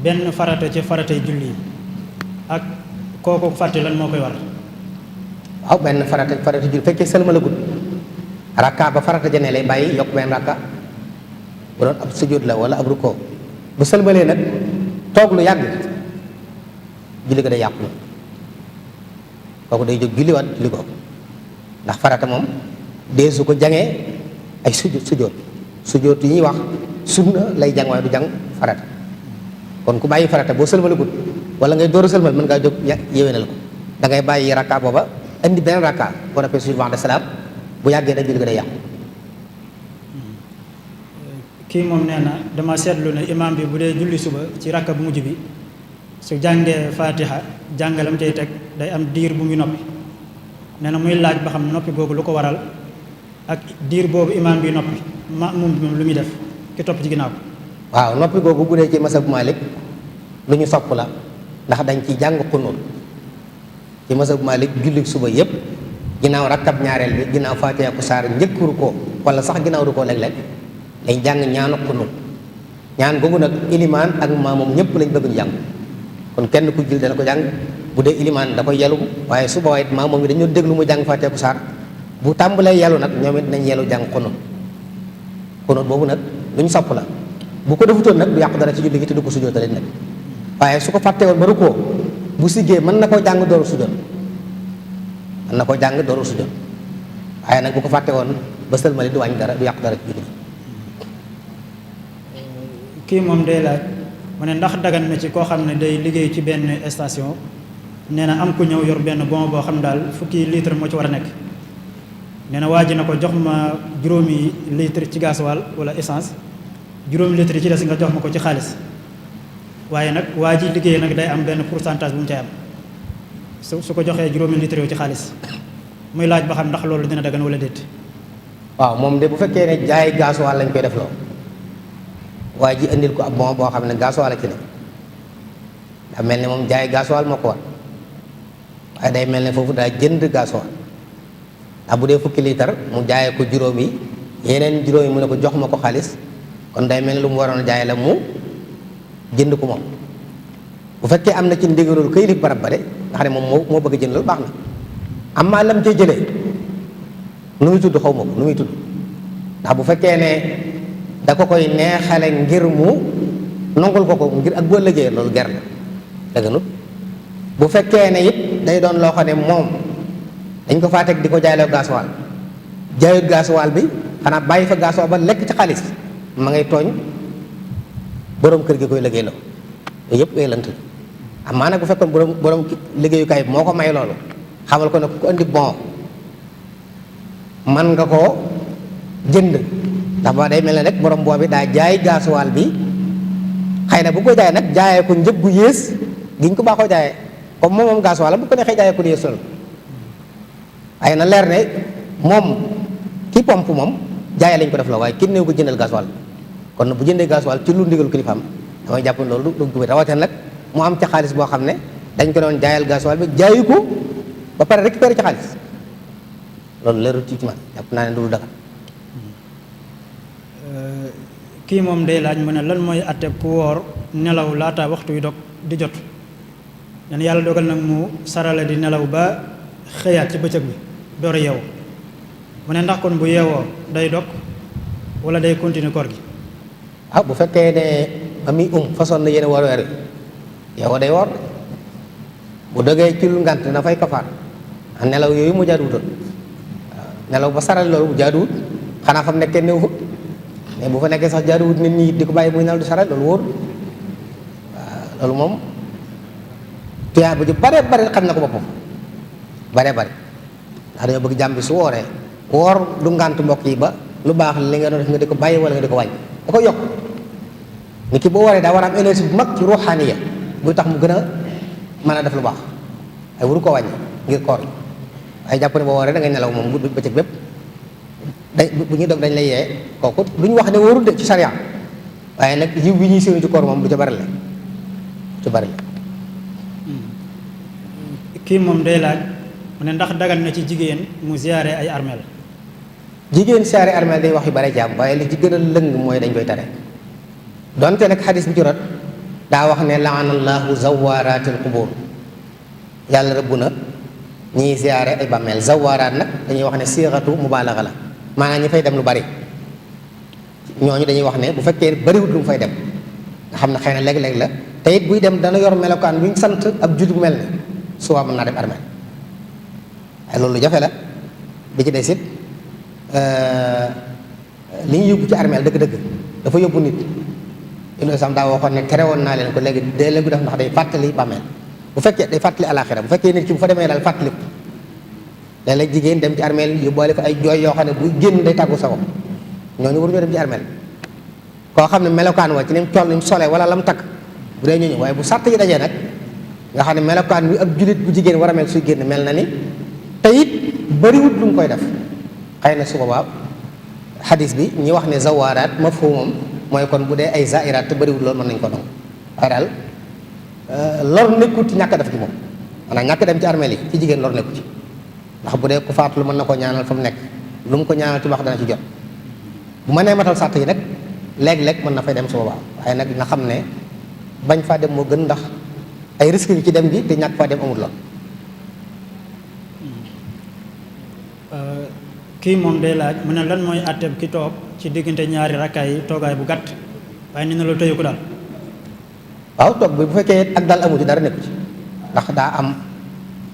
benn farata ci faratay julli yi ak kooku fàtte lan moo koy war.
waaw benn farata julli fekkee sëlma la gudd rakka ba farata jane lay bàyyi yokk benn rakka bu doon ab sujjóot la wala ab rukkoo bu sëlmalee nag toog lu yàgg julli ko day yàqu kooku day jóg julliwaat julli ko ndax farata moom dee su ko jangee ay sujjóot yi ñuy wax sunna lay jàng waaye du jàng farata kon ku bàyyi farata boo sëlmala gudd wala ngay door a sëlmal mën ngaa jóg yéwénal ko da ngay bàyyi rakka booba indi benn rakka boo defee suñu wax de salaam bu yàggee nag julli ko day yàqu.
kii moom nee na dama seetlu ne imaam bi bu dee julli suba ci rakka bu mujj bi su jàngee fatiha jàngalam tey teg day am diir bu muy noppi nee na muy laaj ba xam noppi googu lu ko waral ak diir boobu imaam bi noppi maamum bi moom lu muy def ki topp ci ginnaaw.
waaw noppi googu bu dee ci masab Malik lu ñu sopp la ndax dañ ci jàng xunóot ci masab Malik julli suba yépp ginnaaw rakkab ñaareel bi ginnaaw fatiha ku saar njëkk rukkoo wala sax ginnaaw rukkoo léeg-léeg dañ jàng ñaanu xunóot ñaan googu nag ilimaan ak maamum ñëpp lañ bëgg ñu jàng kon kenn ku jul dana ko jàng bu dee ilimaan da koy yelu waaye su boobaa it maamum yi dañoo déglu mu jàng fatiha ku saar bu tàmbalee yelu nag ñoom it nañ yelu jàng xunóot boobu nag lu ñu sopp la bu ko defutoon nag du yàqu dara ci julli gi te du ko sujjóotale nag waaye su ko fàtte woon ba rukkoo bu siggee mën na koo jàng dooru sujjóot waaye nag bu ko fàtte woon ba sëlmali du wàññi dara du yàqu dara ci julli gi.
kii moom day laaj mu ne ndax dagan na ci koo xam ne day liggéey ci benn station nee na am ku ñëw yor benn bon boo xam daal fukki litre moo ci war a nekk nee na waa ji na ko jox ma juróomi litre ci gasoil wala essence juróomi litre yi ci des nga jox ma ko ci xaalis waaye nag waa ji liggéey nag day am benn pourcentage bu mu cay am su ko joxee juróomi litre yoo ci xaalis muy laaj ba xam ndax loolu dina dagan wala déet.
waaw moom de bu fekkee ne jaay gasoil lañ koy def loo waa ji indil ko ab bon boo xam ne gasoil la ci ne daa mel ne moom jaay gasoil moo ko war waaye day mel ne foofu daa jënd gasoil ndax bu dee fukki litre mu jaayee ko juróom yi yeneen juróom yi mu ne ko jox ma ko xaalis kon day mel ne lu mu waroon a jaay la mu jënd ko moom bu fekkee am na ci ndigalul këy li barab ba de nga xam ne moom moo bëgg a jënd loolu baax na am maa lam cay jëlee nu muy tudd xaw ma ko nu muy tudd ndax bu fekkee ne da ko koy neexale ngir mu nongul ko ngir ak boo liggéey loolu ger la dëgganut bu fekkee ne it day doon loo xam ne moom dañ ko faa teg di ko jaayloo gasoil jaayut gasoil bi xanaa bàyyi fa gasoil ba lekk ci xaalis ma ngay tooñ borom kër gi koy liggéey loo yooyu yëpp lant amaa nag bu fekkoon borom liggéeyukaay bi moo ko may loolu xamal ko ne ku andi bon man nga koo jënd ndax ba day mel ne rek borom boo bi daa jaay gasoil bi xëy na bu ko jaay nag jaayee ko njëg gu yées giñ ko baaxoo jaayee comme moom gasoil bu ko neexee jaayee ko yées loolu waaye na leer ne moom ki pompe moom jaayee lañ ko def la waaye kenn néew ko jëndal gasoil kon bu jëndee gasoil ci lu ndigal kilifaam damay jàpp loolu du ko rawatina nag mu am ca xaalis boo xam ne dañ ko doon jaayal gasoil bi jaayu ko ba pare récupéré ci xaalis loolu leerul ci man jàpp naa ne du dagal.
kii moom day laaj mu ne lan mooy atte ku woor nelaw laata waxtu wi dog di jot nen yàlla dogal nag mu sarale di nelaw ba xëyaat ci bëccëg bi door a yeewu mu ne ndax kon bu yeewoo day dog wala day continuer koor gi.
bu fekkee ne ami façon na yéene war weer yeewoo day woor bu dogee ci lu ngant na fay kafaar nelaw yooyu mu jaaduwutoon nelaw ba sarale loolu bu jaaduwut xanaa fam nekkee néew fa mais bu fa nekkee sax jaaduwut nit ñi di ko bàyyi muy nelaw di sarale loolu wóor loolu moom tuyaa bu ji bare bare xam na ko boppam bare bare ndax dañoo bëgg jàmm bi su wooree woor du ngànt mbokk yi ba lu baax li nga doon def nga di ko bàyyi wala nga di ko wàññi da koy yokk nit ki boo wooree daa war a am énergie bu mag ci ruuxaaniya buy tax mu gën a mën a def lu baax ay waru ko wàññi ngir koor waaye jàpp ne boo wooree da ngay nelaw moom bu bëccëg bépp bu ñuy dog dañ lay yee kooku duñ wax ne wóorul de ci sariya waaye nag yiw bi ñuy séenu ci koor moom du ca bari la ci bari la.
kii moom day laaj mu ne ndax dagan na ci jigéen mu ziyaare ay armeel
jigéen siyaare armeel day wax yu bare jàmm waaye li ci gën a lëng mooy dañ koy tere donte nag xadis bi ci rot daa wax ne laanallahu zawaaratil qubur yàlla rëbb na ñiy siyaare ay bàmmeel zawaaraat nag dañuy wax ne siixatu mubaalaxa la maanaam ñi fay dem lu bari ñooñu dañuy wax ne bu fekkee bariwut lu mu fay dem nga xam ne xëy na léeg-léeg la te it buy dem dana yor melokaan bu ñu sant ab jullit bu mel ne suba mën naa dem armeel waaye loolu lu jafe la bi ci des it li ñu yóbbu ci armeel dëgg-dëgg dafa yóbbu nit Ibnu Sam daa waxoon ne tere woon naa leen ko léegi dee leen ko def ndax day fàttali bàmmeel bu fekkee day fàttali alaxira bu fekkee nit ki bu fa demee daal fàttali ko léeg-léeg jigéen dem ci armeel yóbbaale fa ay jooy yoo xam ne buy génn day tàggu sa bopp ñooñu waruñoo dem ci armeel koo xam ne melokaan wa ci ni mu toll ni mu solee wala la mu takk bu dee ñooñu waaye bu sàtt yi dajee nag nga xam ne melokaan bi ab julit bu jigéen war a mel suy génn mel na ni te it bëriwut lu mu koy def xëy na su boobaa xadis bi ñi wax ne zawaaraat mafhumam mooy kon bu dee ay zairaat te bëriwut loolu mën nañu ko nangu waaye daal lor nekkut ci ñàkk def ci moom maanaam ñàkk dem ci armeel yi ci jigéen lor nekku ci ndax bu dee ku faatu lu mën na koo ñaanal fa mu nekk lu mu ko ñaanal ci wax dana ci jot bu ma nee matal sàtt yi nag léeg-léeg mën na fay dem su boobaa waaye nag nga xam ne bañ faa dem moo gën ndax ay risques yu ci dem bi te ñàkk faa dem amul lool.
kii moom day laaj mu ne lan mooy àtteeb ki toog ci diggante ñaari rakkaay yi toogaay bu gàtt waaye ni na loolu tëyu ko daal.
waaw toog bi bu fekkee ak dal amu ci dara nekku ci ndax daa am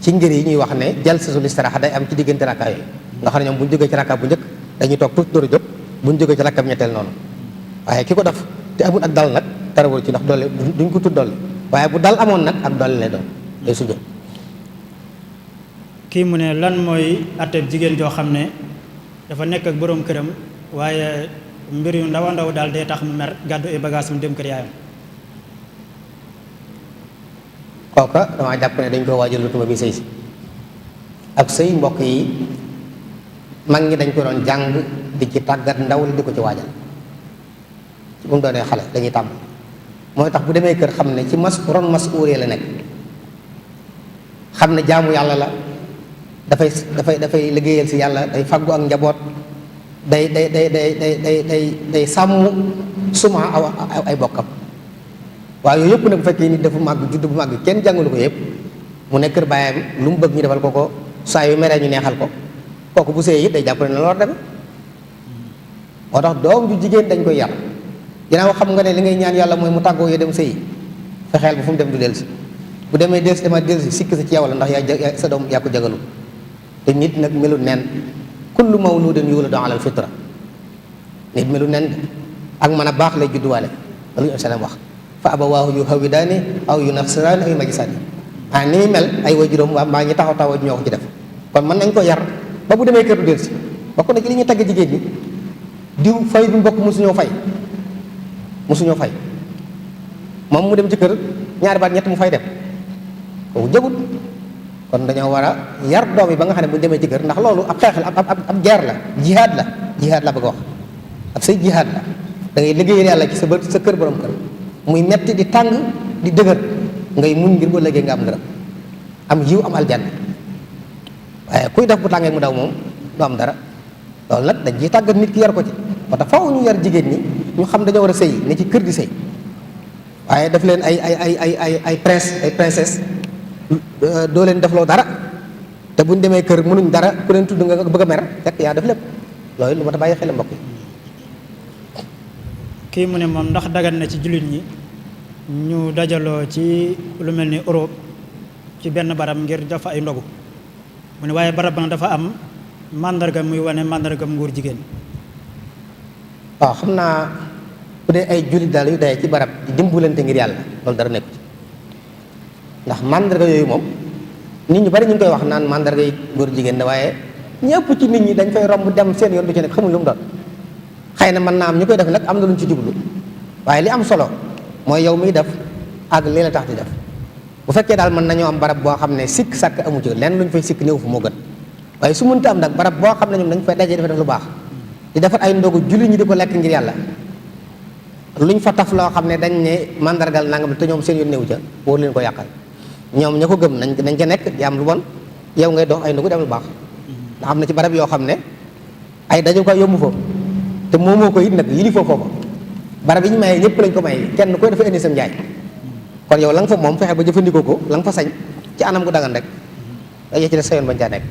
ci ngir yi ñuy wax ne jalsatul istiraaxa day am ci diggante rakkaay yooyu nga xam ne ñoom bu ñu jógee ci rakkaa bu njëkk dañuy toog tuuti door a jóg bu ñu jógee ci rakkaa bu ñetteel noonu waaye ki ko def te amul ak dal nag dara waru ci ndax dolli duñ ko tudd dolli waaye bu dal amoon nag ak dolli lay doon day sujjóot.
kii mu ne lan mooy àtteeb jigéen joo xam ne dafa nekk ak boroom këram waaye mbir yu ndaw a ndaw daal day tax mu mer gàddu ay bagages mu dem kër yaayam.
kooka damaa jàpp ne dañ ko waajal lu tuma bi sëy si ak sëy mbokk yi mag ñi dañ ko doon jàng di ci tàggat ndaw li di ko ci waajal bu mu doonee xale dañuy tàmm mooy tax bu demee kër xam ne ci ron masuulee la nekk xam ne jaamu yàlla la dafay liggéeyal si yàlla day faggu ak njaboot day sàmm suma ay bokkam waaye yooyu yëpp nag bu fekkee nit dafa màgg judd bu màgg kenn jàngalu ko yëpp mu nekk kër baayam lu mu bëgg ñu defal ko saa yu meree ñu neexal ko kooku bu sëy it day jàpp ne loolu deme moo tax doom ju jigéen dañ koy yar ginnaaw xam nga ne li ngay ñaan yàlla mooy mu tàggoo yo dem sëyi fexeel ba fu mu dem du dellusi bu demee dellusi dama dellusi sikk sa ci yow la ndax yaa sa doom yaa ko jagalu te nit nag melu nen kullu mawludin yuladu ala al fitra nit melu nen ak mën a baax lay judduwaale loolu ñu salaam wax fa abawaahu yu hawidaani aw yu nasraani aw yu majisaani ni muy mel ay waajuram waa mbaa ñi taxaw taxaw ñoo ko ci def kon mën nañ ko yar ba bu demee kër du dellusi bokk na ci li ñuy tagg jigéen ñi diw fay bi mbokk mosuñoo fay moom mu dem ci kër ñaari baat ñett mu fay dem kooku jëgut kon dañoo war a yar doom yi ba nga xam ne bu ñu demee ci kër ndax loolu ab xeex la ab guerre la jihaad la bëgg a wax ab say jihaad la da ngay liggéeyal yàlla ci sa kër borom kër muy metti di tàng di dëgër ngay muñ ngir ba léegi nga am ngërëm am yiw am aljanna waaye kuy def bu tàngee mu daw moom du am dara loolu nag dañ ciy tàggat nit ki yar ko ci moo tax faaw ñu yar jigéen ñi ñu xam dañoo war a sëy ne ci kër di sëy waaye daf leen ay prince ay princesse doo leen defloo dara te buñ demee kër mënuñ dara ku leen tudd nga bëgg a mer fekk yaa def lépp loolu lu ma ta bàyyi xel mbokk yi.
kii mu ne moom ndax dagan na ci jullit ñi ñu dajaloo ci lu mel ni Europe ci benn barab ngir dafa ay ndogu mu ne waaye barab ba dafa am màndarga muy wane màndargam nguur jigéen.
waaw xam naa bu dee ay jullit daal yu dayee ci barab di dimbalante ngir yàlla loolu dara nekku ci ndax màndarga yooyu moom nit ñu bari ñu ngi koy wax naan màndarga yi góor jigéen la waaye ñëpp ci nit ñi dañ fay romb dem seen yoon du ci nekk xamuñ lu mu doon xëy na mën naa am ñu koy def nag am na lu ñu ci jublu waaye li am solo mooy yow miy def ak lii la tax di def bu fekkee daal mën nañoo am barab boo xam ne sikk sàkk amu ci lenn lu ñu fay sikk néew fu moo gën waaye su mënta am nag barab boo xam ne ñoom dañ fay dajee dafa def lu baax di defar ay ndogu julli ñi di ko lekk ngir yàlla luñ fa taf loo xam ne dañ ne mandargal nangam te ñoom seen yoon néew ca wóor leen ko yàqal ñoom ña ko gëm nañ ca nekk di am lu bon yow ngay dox ay ndogu di am lu baax ndax am na ci barab yoo xam ne ay dajukaay yomb foofu te moomoo ko it nag yi di foofu barab yi ñu maye ñëpp lañ ko may kenn koy dafa indi sam njaay kon yow la nga fa moom fexe ba jëfandikoo ko la nga fa sañ ci anam gu dagan rek da ci des sa yoon bañ caa nekk.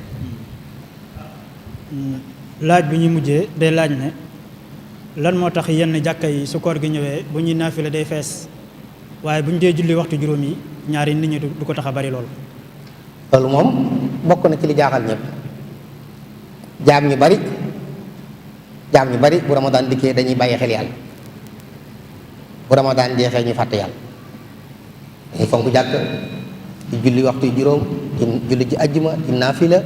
laaj bi ñu mujjee day laaj ne lan moo tax yenn jàkka yi su koor gi ñëwee bu ñuy naafila day fees waaye bu ñu dee julli waxtu juróom yi ñaari nit ñi du ko tax a bari lool.
loolu moom bokk na ci li jaaxal ñëpp jaam ñu bari bu Ramadan dikkee dañuy bàyyi xel yàlla bu Ramadan jeexee ñu fàtte yàlla dañuy fonk jàkk di julli waxtu juróom di julli ji ajjuma di naafila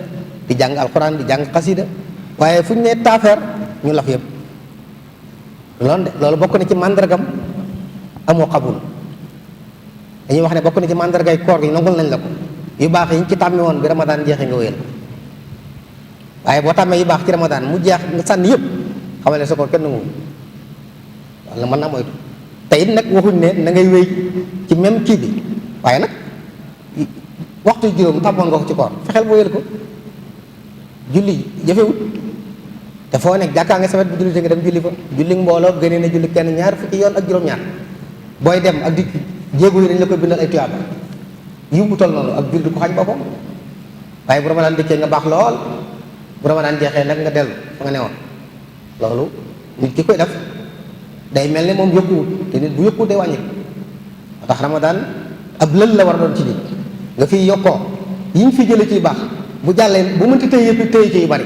di jàng alxuraan di jàng xasida waaye fu ñu nee taafeer ñu laf yëpp loolu bokk na ci màndargam amoo xabul dañuy wax ne bokk na ci màndargay koor gi nangul nañ la ko yu baax yi ñu ci tàmmi woon bi Ramadan jeexee nga wéyal waaye boo tàmmee yu baax ci Ramadan mu jeex nga sànni yëpp xamal ne sa koor kenn nangu walla mën naa moytu te it nag waxuñ ne na ngay wéy ci même kii bi waaye nag waxtu juróom tàmmoon nga ko ci koor fexeel boo wéyal ko julli jafewut te foo nekk jàkkaa nga sawet bu julli te nga dem julli fa julli mbooloo gënee na julli kenn ñaar fukki yoon ak juróom-ñaar booy dem ak di jéego yi dañ la koy bindal ay tuyaaba yiw bu toll noonu ak julli ko xañ boppam waaye bu Ramadan dikkee nga baax lool bu Ramadan jeexee nag nga dellu fa nga newoon loolu nit ki koy def day mel ne moom yokkuwut te nit bu yokkuwut day wàññi moo tax Ramadan ab lël la war a doon ci nit nga fiy yokkoo yi ñu fi jële ciy baax bu jàllee bu mënti tëy yëpp tëy ci yu bari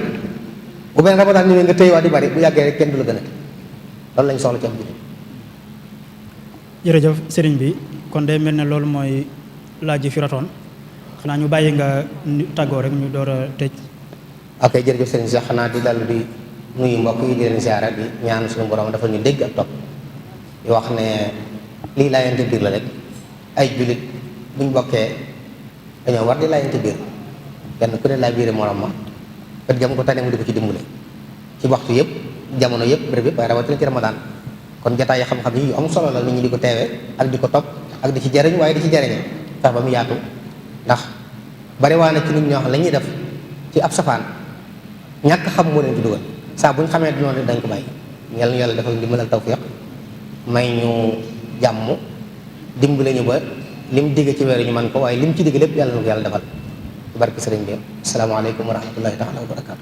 bu benn Ramadan ñëwee nga tëy waa di bari bu yàggee rek kenn du la gën a loolu lañ soxla ci am jullit.
jërëjëf sëriñ bi kon day mel ne loolu mooy laaj yi fi ratoon xanaa ñu bàyyi nga tàggoo rek ñu door a tëj.
ok jërëjëf sëriñ Cheikh xanaa di dallu di nuyu mbokk yi di leen ziara di ñaan suñu borom dafa ñu dégg ak topp di wax ne lii laayante biir la rek ay jullit buñ bokkee dañoo war di laayante biir kenn ku ne laa biire morom ma fet jam ko tane mu di ko ci dimbale ci waxtu yëpp jamono yëpp béréb yëpp waaye rawatina ci Ramadan kon jataay yi xam-xam yi yu am solo la nit ñi di ko teewee ak di ko topp ak di ci jariñ waaye di ci jariñe tax ba mu yaatu ndax bari waa na ci nit ñoo xam la ñuy def ci ab safaan ñàkk xam moo leen ci dugal saa bu ñu xamee du noonu dañ ko bàyyi yal na yàlla dafa ndimbal ak tawfiq may ñu jàmm dimbale ñu ba lim digg ci weer ñu man ko waaye lim ci digg lépp yàlla na ko yàlla defal barke sëriñ bi asalaamaaleykum wa rahmatullahi taala wa barakaatu